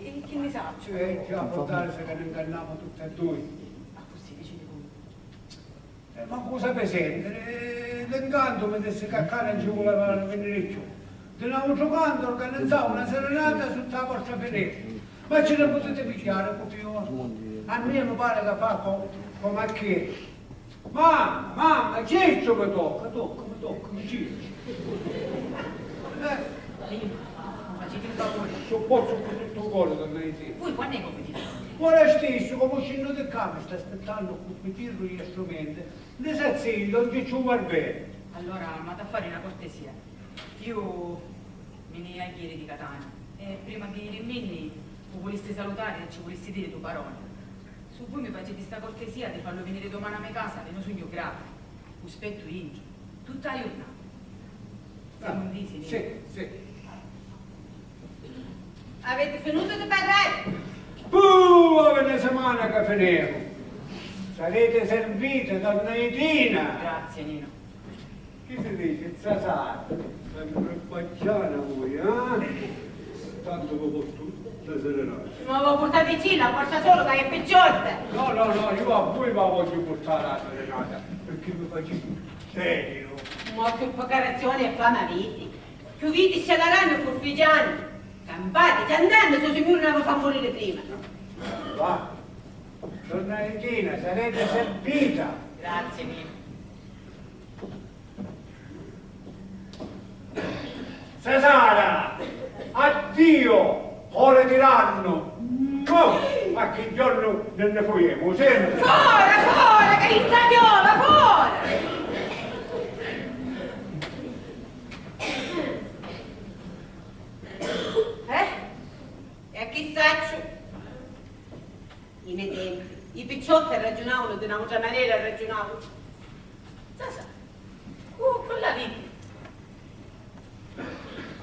e chi nni sacciu iu? Eh già, può darsi ca ni ncannamu tutti e dui. Accussì diciti voi. Eh, ma cu sapi sentiri, eh, di ncantu mi dissi ca ccà non ci vuleva viniri cchiù. Di n'autru cantu organizzau na sirinata sutta a vostra finestra. Ma ci ni putiti pigghiari cu pioni? A mia mi pari ca fa co-, comu a chiddu. Mamma, mamma, Cicciu mi tocca, tocca, mi tocca, mi Cicciu. Eh. Ninu, faciti un favuri. Ci pozzu cu tuttu u cori, donna Itì. Vui quann'è ca u viditi? Ora stissu, comu scinnu di ccà, mi sta aspittannu cu pitirru e strumenti. Di Sazzini, don Cicciu u barberi. Allora, m'hati a fari na cortesia. Iu mi ni a jiri di Catania e prima di jiriminni u vulissi salutari e ci vulissi diri du paroli. Su vui mi faciti sta cortesia di fallu viniri domani a me casa, mi nu sugnu gravi. U spettu intru tutta a jurnata. Simu ntisi, Ninu? Sì, sì. Aviti finutu di parrari? Puh, havi na simana ca finemu. Sariti sirvita, donna Itina. Grazie, Ninu. Chi si dici, zazà? Sempri paggiana vui, eh? Tantu vi portu la sirinata. Ma va purtati cci la porta sulu ca è picciotta. No, no, no, iu a vui va vogghiu purtari la sirinata, pirchì mi faciti seriu. Ma chi picarazioni e fami aviti? Chiuviti scialarannu e furfigiannu. Campati, ciantannu, stu signuri non vi fa muriri prima. Va. Donna Itina, sarete servita. Grazie, Ninu. Sasara, addio, ora tirannu. A chi giornu non ne fuiemu, senti? Fora, fora, ca intra piova, fora! Eh? E a chi sacciu? I me tempi, i picciotti arragiunavanu di n'autra manera, arragiunavanu. Sasà, cu, cu l'aviti?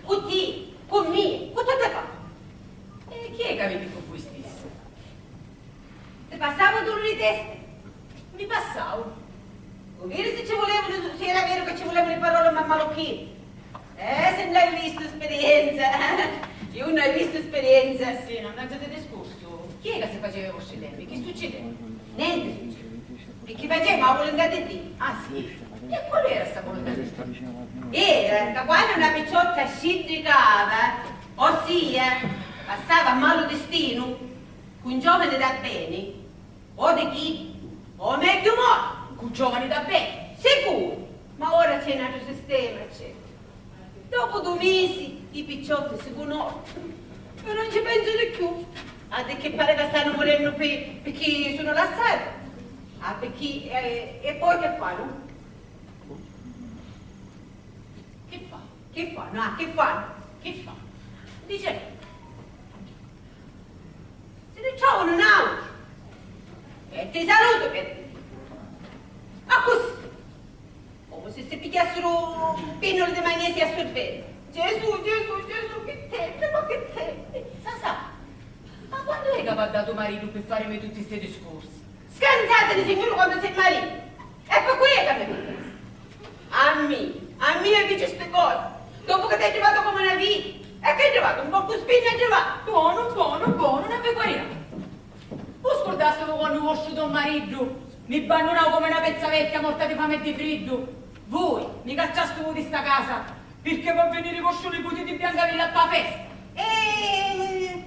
Cu ti, cu mia, cu tutti quanti. E chi è c'aviti cu Sperienza. Iu nn'haiu vistu sperienza. Sì, mannaggia di discursu. Chi è ca si faceva i vostri tempi? Chi succedeva? Nenti succedeva. Picchì facemu a vulintà di Diu. Ah, sì? E quali era sta vulintà di Diu? Era ca quannu na picciotta sciddicava, ossia passava a malu distinu, cu un giovani da beni, o di chiddu, o megghiu mortu! Cu giovani da beni? Sicuru! Ma ora c'è n'atru sistema, c'è. Dopu du misi, i picciotti si cunoscenu. Io non ci penso di più. Ah, di chi pare ca stanno murennu pi-, picchì sono lassati. Ah, picchì, eh, e poi che fanno? Che fa? Che fanno? Ah, che fanno? Che fa? Dice, si ne trovano un altro. E ti saluto per te. Ma così, come se si pigliassero un pinnolo di magnesio assorbente. Gesù, Gesù, Gesù, che tempi, ma che tempi. Sasà, ma quannu è ca v'ha datu maritu pi farimi tutti sti discorsi? Scanzatene, signuri, quannu si marita. E pi cui è ca mi pigghiasti? A mia, a mia dici sti cosi. Dopu ca t'è arrivatu comu na figlia. E che è arrivatu? Un porcu spinu è arrivatu. Bonu, bonu, bonu, non vi guarirà. Vu scurdastivu quannu vostru don mariddu mi bannunau comu na pezza vecchia morta di fami e di friddu? Vui mi cacciastivu di sta casa pirchì va a veniri vostru niputi di Biancavilla pâ festa. E, e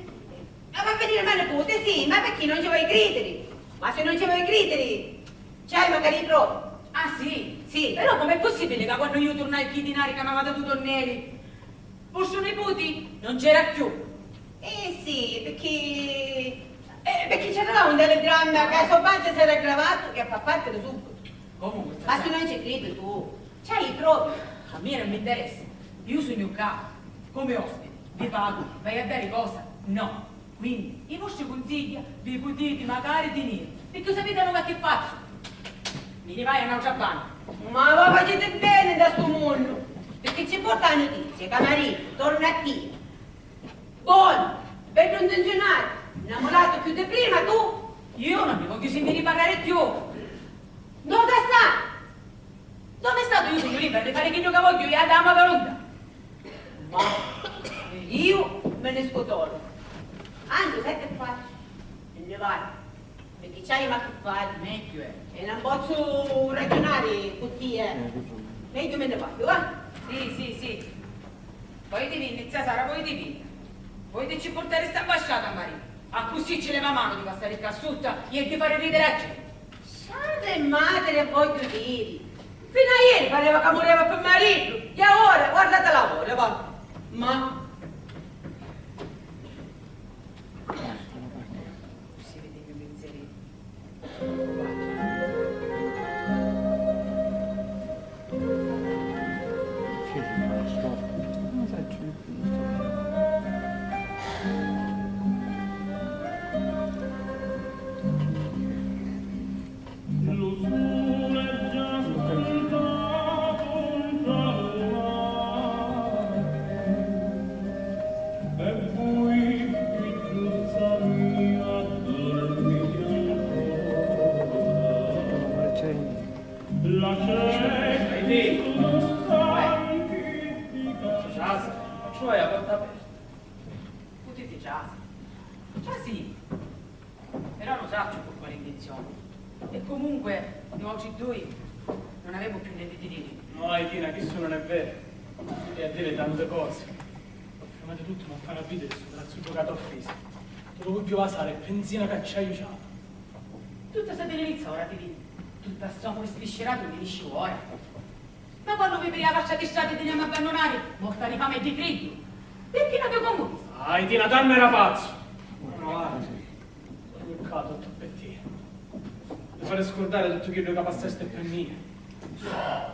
va a veniri me niputi, sì, ma picchì non ci voi cridiri? Ma si non ci voi cridiri, ci hai macari i provi. Ah, sì? Sì. Però com'è possibili ca quannu iu turnai chî dinari ca m'avia datu don Neri, vostru niputi non c'era cchiù. Eh sì, picchì, eh, picchì ci arrivau un telegramma ca so patri s'era aggravatu e a fa partiri subitu. Comunque, ma si non ci cridi tu, c'hai i provi. A mia non mi interessa. Iu sugnu ccà, comu ospiti, vi pagu, v'haiu a dari cosa? No. Quindi, i vostri cunsigghia vi putiti macari tiniri, picchì u sapiti a numi a chi fazzu. Mi ni vaiu a n'autra banna. Ma voi faciti beni nta stu munnu, picchì ci porta a nutizia ca maritu torna a tia. Bonu, beddu ntinziunatu, nnamuratu cchiù di prima, tu? Iu non ni vogghiu sintiri parrari cchiù. Nnô ca sta? Nnô ca sta, iu sugnu libera di fari chiddu ca vogghiu e a dama ca non dà. Ma iu mi ni scutolu. Anzi, sai chi fazzu? Mi nni vaiu. Picchì ci haiu a chi fari. Megghiu è. E non pozzu ragiunari cu tia. Megghiu mi nni vaiu, va? Sì, sì, sì. Poi ti vinni, zia Sara, poi ti vinni. Poi ti ci purtari sta ambasciata a Marì. Accussì ci leva manu di passari ccà sutta e di fari ridiri a genti. Sciarri e matiri e vogghiu diri. Finu a ieri pareva ca mureva pi maritu, e ora guardatila ora, va. Ma. Accussì vidi i me pinzeri. Lasciati tu santificare. Ciasi, ma ci vuoi la porta aperta? Putiti ciasi. Ciasi. Però non sacciu cu quali intenzioni. E comunque, nuautri dui non avemu più nenti di diri. No, Aitina, chistu non è veru. Tu ti a diri tanti cosi. Prima di tuttu non fari a vidiri stu brazzu giucatu a fisi. Ti lu vogghiu vasari e pinzina ca ci haiu ciatu. Tutta sta tenerizza ora ti vidi. Tutta st'omu sfisciratu mi nisci ora. Ma quannu vipiri a faccia di strati ti nemu abbannunari, morta di fami e di friddu. Pirchì non vi comunissi? Aitina, tannu era pazzu. No, no, guarda. Ogni ccà tuttu pi tia. Mi fari scurdari tuttu chiddu ca passasti pi mia.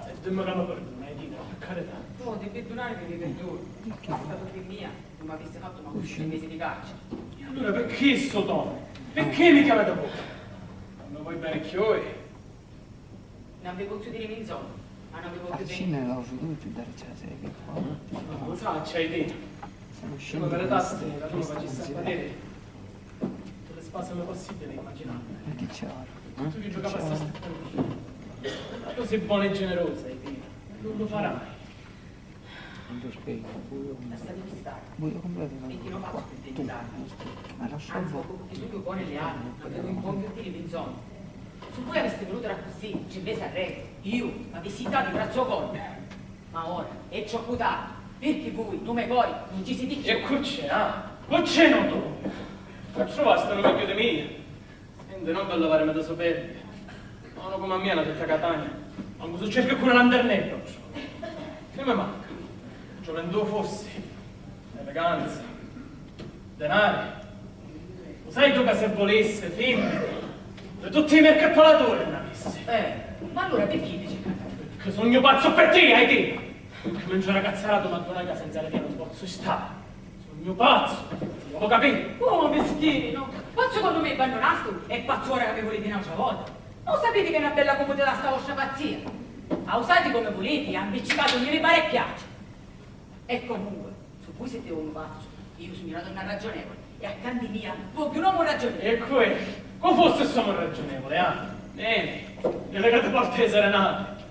E dimmi ca mi pirduna, Aitina, pi carità. Oh, di pirdunari mi pirduni. Passatu pi mia, non m'avissi fattu mancu cinci misi di carceri. E allura picchì stu tonu? Picchì mi chiamati voi? Non mi voi beni cchioi? Non vi pozzu diri minzogni, ma non vi vogghiu beni. Alla fine l'ho veduto da ricevere qua. Non lo sacciu, Aitina. Prima mi ritasti ca tu mi facissi a vediri tutti li spasimi possibili e immaginabili. Ma chi c'è ora? Tuttu chiddu ca passasti pi mia. Ma tu si bona e generosa, Aitina. Non lu farai. Lasciatemi stari, picchì non faccio più tentare. Anzi, dopo che sugnu bonu e leali, non devo imponghirti li me nzonni. Su voi avisti venutu d'accussì, ci mesi arretu, iu m'avissi jittatu i vrazzi ô collu. Ma ora è troppu tardi, pirchì vui, nome voi, non ci siti cchiù. E cu c'è, ah? Cu c'è, no tu? Cu truvasti uno megghiu di mia? Senti, non per levarmi da superbia, ma uno come a mia, una testa catania, mancu su cercu e cu na lanternedda. Che mi manca? Gioventù forsi, eleganza, denari. Lu sai tu ca se vulissi, fimmini, di tutti i mercapalatori n'avissi. Eh, ma allura pirchì dici ca... Che sugnu pazzu pi tia, Aitina! Ca mi nci una cazzarata, ma tu una casa senza di tia non pozzu stari. Sugnu pazzu, lu capì? Oh, mischinu! Pazzu quannu mi abbandunastu e pazzu ora ca mi vuliti n'autra vota. Non sapiti ca è na bella cumutità sta vostra pazzia? A usati comu vuliti, ampiccicati unni vi pari e piaci. E comunque, su vui siti unu pazzu, iu sugnu na donna ragionevoli e a canti mia vogghiu un omu ragionevoli. E cu è? Cu fussi st'omu ragionevoli, ah? Neni, neni ca ti porta i serenati.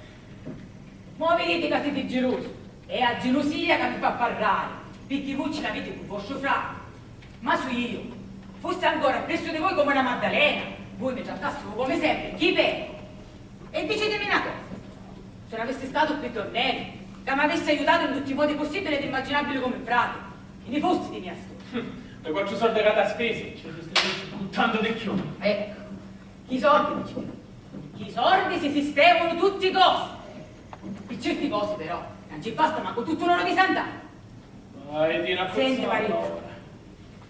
Mo viditi ca siti gilusu. È a gilusia ca vi fa parrari, pirchì vui ci l'aviti cu vostru frati. Ma su iu fussi ancora appressu di voi comu na Maddalena, vui mi trattastivu comu sempri, chi peru. E dicitimi na cosa, si non avissi statu pi Tonnelli, ca m'avissi aiutatu in tutti i modi pussibili ed immaginabili comu frati, chi ni fussi di mia storia? Pi quattru sordi ca t'ha spisi, ci fussi cu tantu di cchiù. Eccu, chi sordi mi ci... Chi sordi si sistemunu tutti cosi. Pi certi cosi, però, non ci basta mancu tuttu l'oru di Sant'Anna. Vai, Tina, senti, Marì,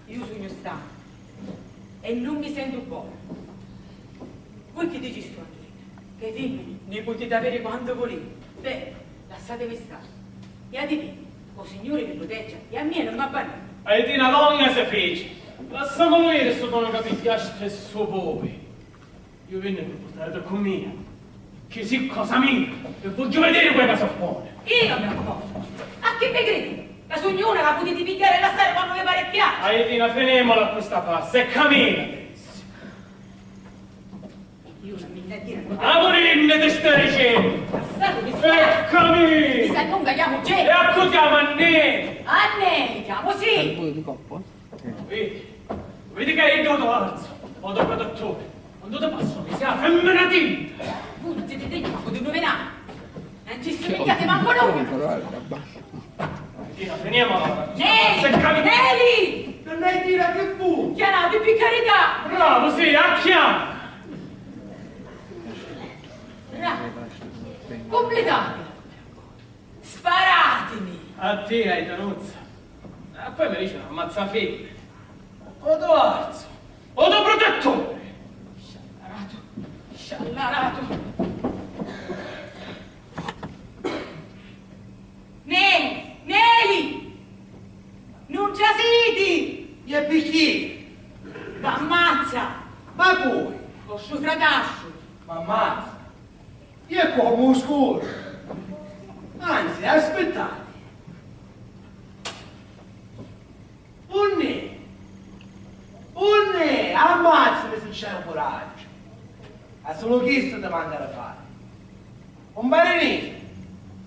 iu sugnu stanca e non mi sentu bona. Voi chi dicistu, Angelina? Che i fimmini ni putiti aviri quantu vuliti. Beh, lassatimi stari. Iatiti, o Signuri vi proteggia e a mia non m'abbannuni. Aitina longa si fici. Lassamulu iri stu donu ca pigghiasti e su poi. Iu vinni pi purtaritu cu mia, chi si cosa mia, e vogghiu vidiri cu è ca s'opponi. Io mi oppongo? A chi mi cridi? Ca sugnu una ca putiti pigghiari e lassari quannu vi pari e piaci. Aitina, finimula cu sta farsa e camina, Tezzi. Io non mi ne dire. Amurinni ti sta dicennu! Lassatimi stari! E camina! Ti s'allunga, chiamu Geni! E a cu chiama, a Neni? A Neni chiamu, sì! Vidi? Vidi ca iddu o to varzu, o to protetturi, quantu ti passu mi si a fimmina tinta! Vui non siti dignu mancu di numinari! Non ci ssumigghiati mancu numi! Tina, finiamola! Neli! Neli! Non hai tira che fu! Chianati, pi carità! Bravo, sì, a chiama! Ra! Cumplitatila! Sparatimi! A tia, Aitanuzza. E poi mi dicinu ammazza figli. O to varzu, o to protetturi. Sciallaratu, sciallaratu. Neli, Neli! Non trasiti! E picchì? V'ammazza! Ma cui? Vostru fratastru! M'ammazza? E comu scuru! Anzi, aspitati! Unni? Unni? Ammazzami si c'è curaggiu! Ma sulu chistu ti manca da fari! Cumpari Nini,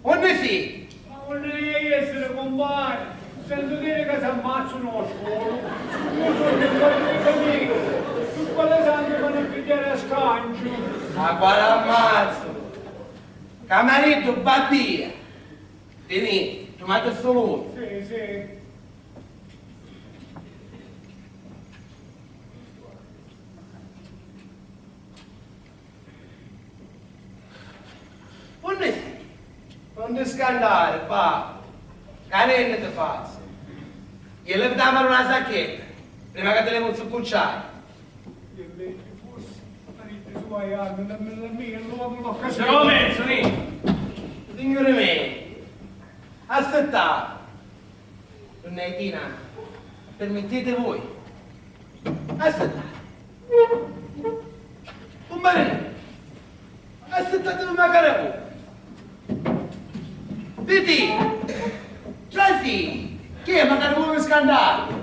unni si? Ma unni haiu a essiri, cumpari? Sentu diri ca s'ammazzanu a scuru. Iu sugnu un parriccu amicu, pi quali santi m'hanu a pigghiari a scanciu? Ma quali ammazzu? Camariddu, babbia! Tini, tu matti sulu unu. Sì, sì. Unni si? Non ti scantari, babbu, ca nenti ti fazzu. Iu levi a manu na sacchetta, prima ca ti levi un succucciari. Iu levi forsi, pariti suai hannu, la mia, l'omu, l'occasioni. Signori miei, aspittate. Donna Aitina, permittiti voi? Aspittate. Cumpari, aspittatemi macari voi. Titi, trasì, chi è, macari voi mi scantati?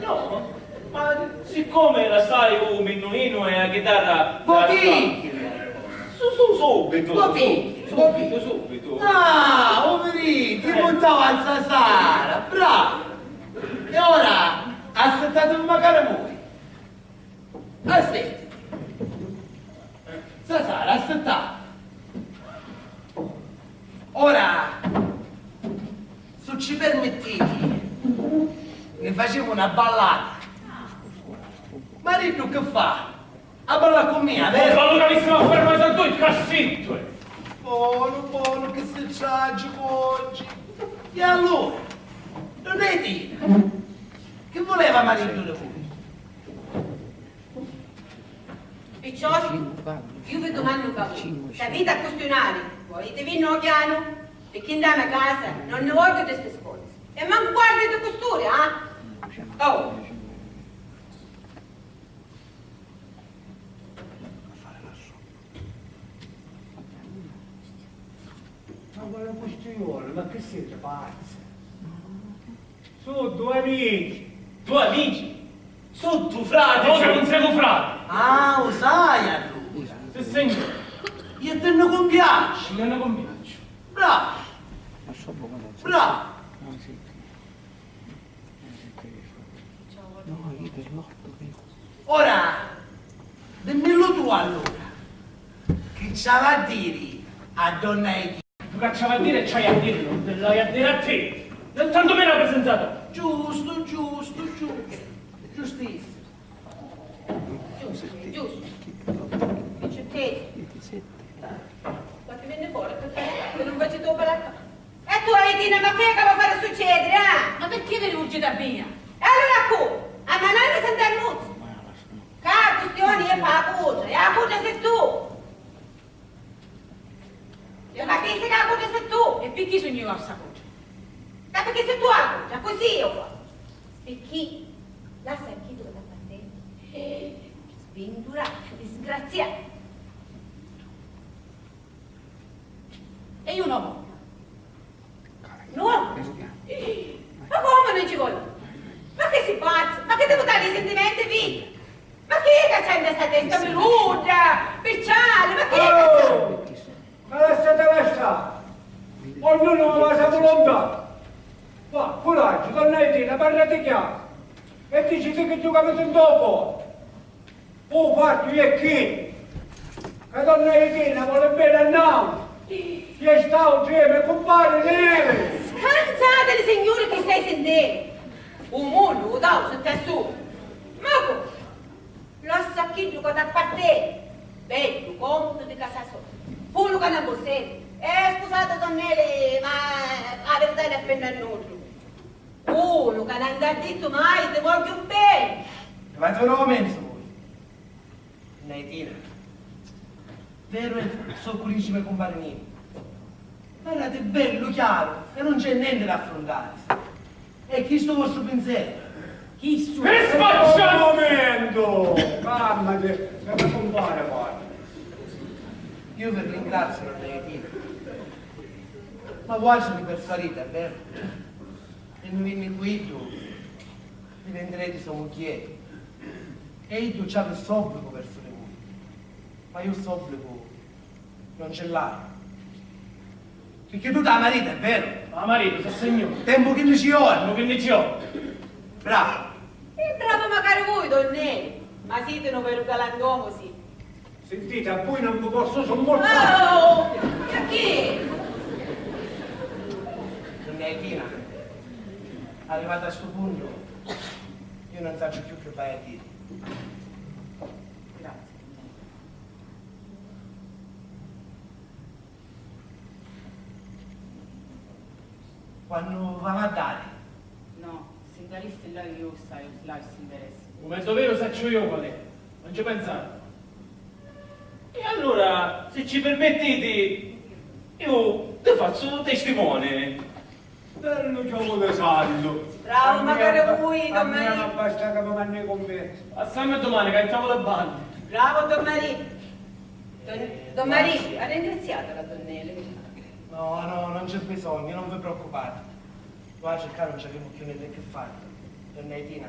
No, ma siccomi lassai u minnuninu e a chitarra... Voi chi? Su, subitu! Lo pigli, lo pigli. Subitu, subitu. Ah, u viditi, eh, puntau a sta sala, bravu! E ora assittatimi macari vui. Assettiti. Sta sala, assittate. Ora, su ci permittiti, ni facemu na ballata. Mariddu chi fa? A balla cu mia, veru? Allura mi si va ferma e dui cassittui! Bonu, bonu, chi si tragicu oggi! E allura, donna Etina, chi vuleva mariddu di vui? Picciò, iu vi dumannu un favuri. S'aviti a custiunari, vuoliti vinni o chianu? Picchì nta me casa non ni vogghiu di sti sforzi. E mancu guardi di custuri, ah? Oh! Ma quali custioni? Ma chi siti pazzi? Su dui amici. Dui amici? Su dui frati? Noi non siamo frati. Ah, u sai allura. Sì, signore. E ti nni cumpiacci. Non ne compiaccio. Bravo. Bravo. Ora, dimmillu tu allura, chi ci havi a diri a donna Etina? Chi ci havi a diri, ci haiu a diri, non ti l'haiu a diri a ti, e tantu menu a presenza tua. Giustu, giustu, giustu, giustissimu. Giustu, giustu. Picciutteddu. Quantu vinni fora, picchì non faciti u balacca. E tu, Etina, ma chi è ca va fari succediri, ah? Ma picchì vi rivolgiti a mia? E allura a cu? A mananna sant'Annuzzu? Ca a custioni è pâ cutra, e a cutra si tu! E ma chi si ca a cutra si tu? E picchì sugnu iu a ssa cutra? Ca picchì si tu a cutra, accussì iu fa. Picchì lassa chiddu ca t'apparteni. Svinturatu, disgraziatu. E iu no vogghiu. No? Ma comu non ci voglio? Ma chi si pazzu? Ma chi ti putari i sentimenti, figghiu? Ma chi è ca c'è nta sta testa minudda, picciali? Ma chi è ca c'è? Oh! Ma lassatela stari! Ognuno fa la sua volontà! Va, curaggiu, donna Etina, parrati chiaru e diciti chiddu ca aviti nta u cori! U fattu è chi ca donna Etina voli beni a nauti, e st'autri è me cumpari Neli. Scanzatili, signuri, chi stai sintenu? U munnu u dau sutta a suli. Ma cu? Lassa a chiddu ca t'apparteni, beddu, comudu di casa sua. Puru ca n'ha busseri. Eh, scusati, don Neli, ma a virità è n'affennu a nuddu. Unu ca non t'ha dittu mai ti vogghiu beni! Vatu romance voi! Naitina, veru è, so curicime cumpari Ninu. Parrati bellu chiaru e non c'è nenti da affruntari. E chistu vostru pinzeru? Chistu... Che spacciamento! Calmati, che mi compare poi. Io vi ringrazio, Naitina. Ma quasi mi persuadite, è vero? E mi vinni cu iddu, diventireti so mugghieri. E iddu ci havi ss'obbligu versu di vui. Ma iu ss'obbligu non ci l'haiu. Picchì tu t'ha marita, è vero? A marita, sissignuri. Tempu quinnici ori. Tempu quinnici ori. Bravu. E bravu macari vui, don Neli. Ma siti nu veru galantomu, siti. Sintiti, a vui non vi pozzu summurtari! Oh! Picchì? Naitina, arrivata a stu puntu, io non sacciu cchiù chi v'haiu a diri. Grazie. Quannu v'havi a dari? No, si ndaristi là iu staiu là e si ndaresti. Cumentu veru sacciu iu qual è, non ci pensavo. E allura, si ci pirmittiti, iu ti fazzu testimoni. Bellu giocu di santu! Bravu, macari vui, don Marì! A mia non basta ca mi manni cun me. Passammi dumani ca è tavula e balli. Bravu, don Marì! Don, don Marì, ha ringraziato la donn'Eli? No, no, non c'è bisogno, non vi preoccupate. Nuatri ccà non ci avemu cchiù nenti a chi fari. Donna Etina,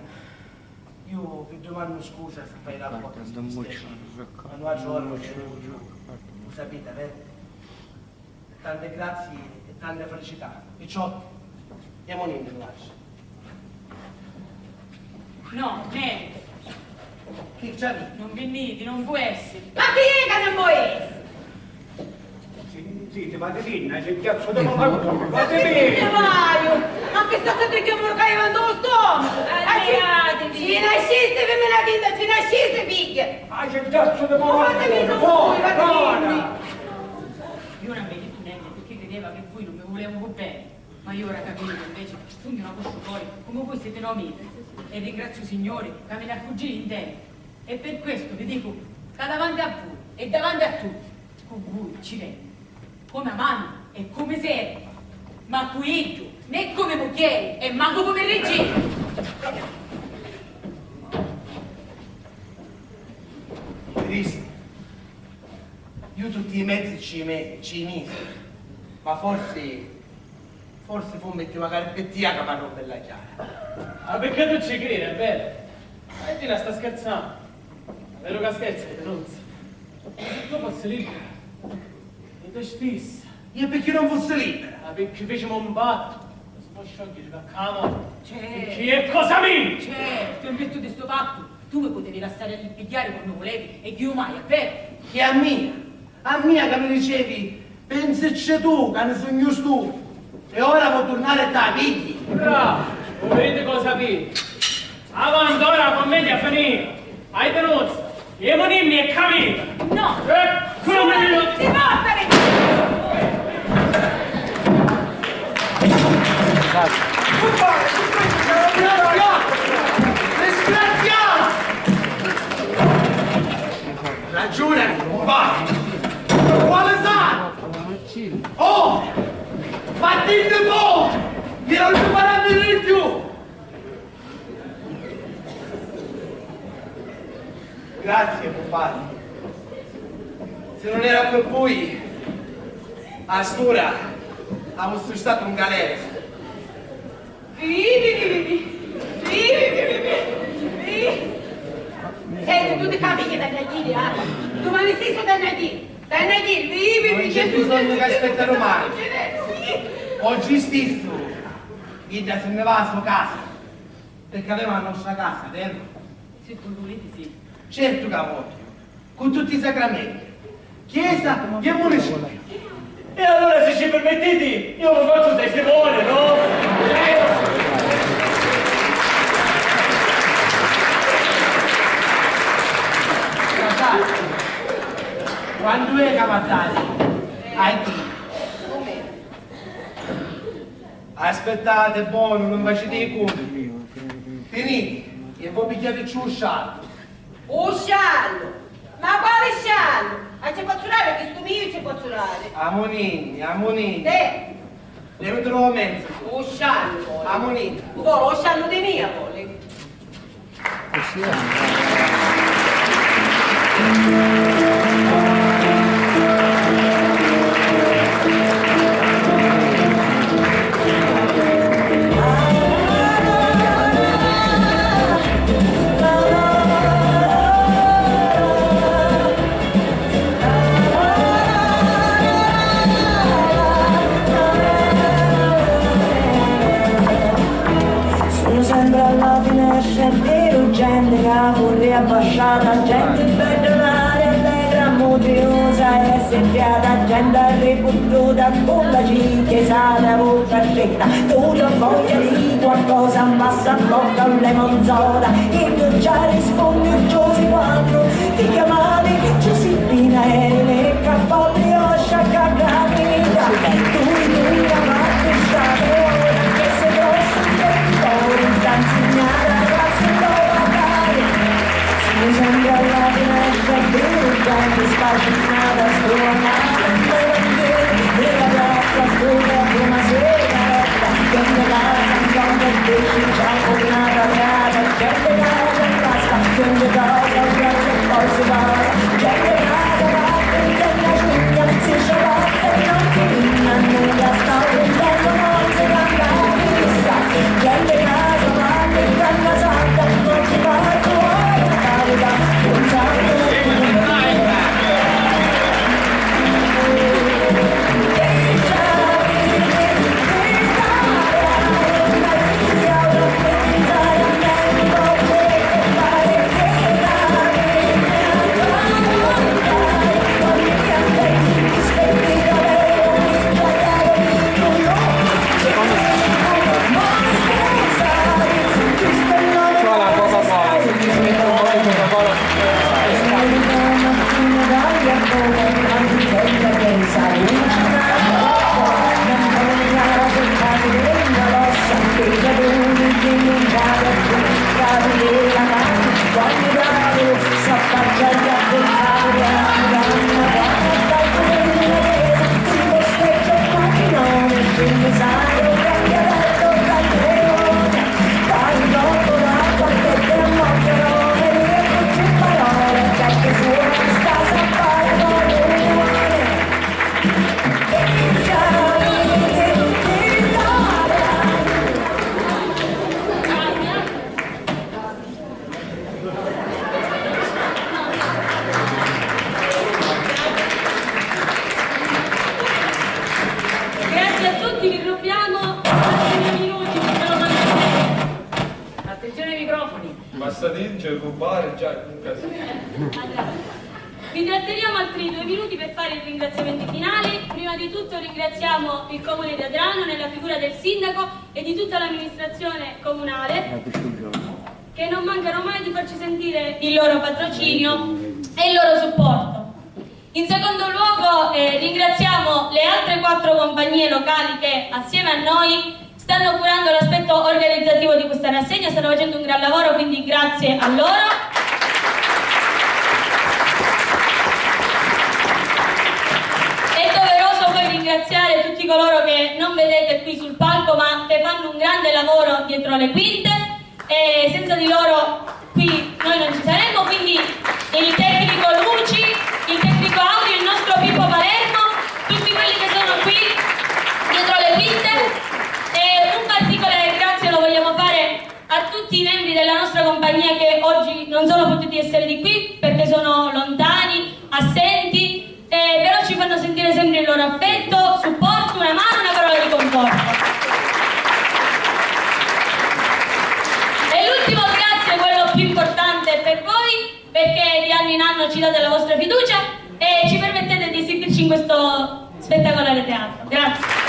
iu vi dumannu scusa si faiu la bocca sti dispiaciri, ma nuatri ora non ci avemu cchiù. Sapiti, veri? Tanti grazii e tanta felicità. Picciotti, jemu ninni, mi piaci. No, nenti. Chi c'aviti? Non vinniti, non può essiri. Ma chi è ca non può essiri? Ziti, vativinni, c'è chiazzu di mamma, vativinni! Vaiu! Ma chi sta tutti che murcaiva in tuo stomaco? Alliatevi! Ci nasciste, femmina tinta, ci nasciste, figlia! Ah, c'è chiazzu di mamma, Vativinni, vativinni! Io non vi ho detto niente perché credeva che voi non mi volevate bene, ma io ora capisco che invece sugnu una cosciutori come voi siete no mia e ringraziu u Signore ca mi n'accuggii in tempo e per questo vi dico ca davanti a voi e davanti a tutti cu vui ci vengu come amanti e come serva, ma cu iddu né come mugghieri e mancu come regina. Cristi, io tutti i mezzi ci, me, ci i misi, ma forsi, forsi fu megghiu macari pi tia ca m'arrompi la chiara. Ah, picchì tu ci cridi, è vero? Ma Tina sta scherzannu. È vero ca scherza, Pitruzza? Tu fossi libera di te stessa. Io picchì non fossi libera? Ma picchì fecimu un pattu? Si può sciogliere da camo? Certo. Chi è cosa mia? Certo, in virtù di sto pattu tu mi potevi lassari a li pigghiari quannu vulevi e chi mai, è vero? Chi a mia? A mia ca mi dicevi, pensicci tu ca ne sugnu stufu e ora vo turnari e ta pigli? Bravo, vuoi vedere cosa vedi? Avanti, ora la commedia è finita. Hai tenuto, jemu ninni e camina. No! Eccolo! Ti portare! Disgraziato! Disgraziato! Ragione, compare! Quale sa? Oh! Fattinni po! Io non ti farò venire più! Grazie, compare. Se non era per voi, a st'ora avessi stato in galera. Senti, tu ti capisci da Nagiri, eh? Domani stesso da Nagiri. Da Nagiri, vivi, Non c'è bisogno che aspetta domani. Oggi stesso, Ida se ne va a sua casa, perché aveva la nostra casa, vero? Se tu volete, sì. Certo che la voglio, con tutti i sacramenti, chiesa e municipio. E allora, se ci permettete, io vi faccio testimone, no? Casati, quando è che va a dare? Ai chi? Aspettate, buono, non facete i conti. Tenete, e voi pigliateci un sciallo. Un sciallo? Ma quale sciallo? A ci pozzu dare chistu mio, ci pozzu dare. Amuninni, amuninni. Te, Devi trovare mezzo. Un sciallo vuole. Amuninni. Vuole un sciallo di mia, vuole. Sunu sempri a la finestra e vidu genti ca furria abbasciata, genti bedda, un'aria allegra, mutriosa e figghiata, genti arriputtuta cu la cicchia isata, vucca stretta, tu c'ho voglia di qualcosa, un passa a bocca, un lemon soda, e tu già rispondi, Giusi quattru, ti chiamavi Giuseppina, eri le cappelle, oscia, caddamita, tu, tu, la mattussata, ora che sei grosso, un territorio, già insegnata, ragazzi, dove andare? Sunu sempri a la finestra e vidu genti spacinata, stuannata, in le bandiere di la piazza, studia prima sigaretta, genti casa, in campo e dici, già giornata, cara, genti casa, Pasqua, genti casa, un braccio e poi si passa, genti casa, va, genti a giugna, si sciolazza e non si vinna, nulla sta, un bello non si dà, Basta dirci rubare già in casa. Vi tratterremo altri due minuti per fare i ringraziamenti finali. Prima di tutto ringraziamo il Comune di Adrano nella figura del sindaco e di tutta l'amministrazione comunale, che non mancano mai di farci sentire il loro patrocinio e il loro supporto. In secondo luogo, eh, ringraziamo le altre quattro compagnie locali che, assieme a noi, stanno curando l'aspetto organizzativo di questa rassegna, stanno facendo un gran lavoro, quindi grazie a loro. È doveroso poi ringraziare tutti coloro che non vedete qui sul palco, ma che fanno un grande lavoro dietro le quinte. E senza di loro qui noi non ci saremmo, quindi il tecnico luci, il tecnico audio, il nostro Pippo Palermo, tutti quelli che sono qui dietro le quinte. E un particolare grazie lo vogliamo fare a tutti i membri della nostra compagnia che oggi non sono potuti essere di qui perché sono lontani, assenti, eh, però ci fanno sentire sempre il loro affetto, supporto, una mano, una parola di conforto. E l'ultimo grazie, quello più importante per voi, perché di anno in anno ci date la vostra fiducia e ci permettete di esibirci in questo spettacolare teatro. Grazie.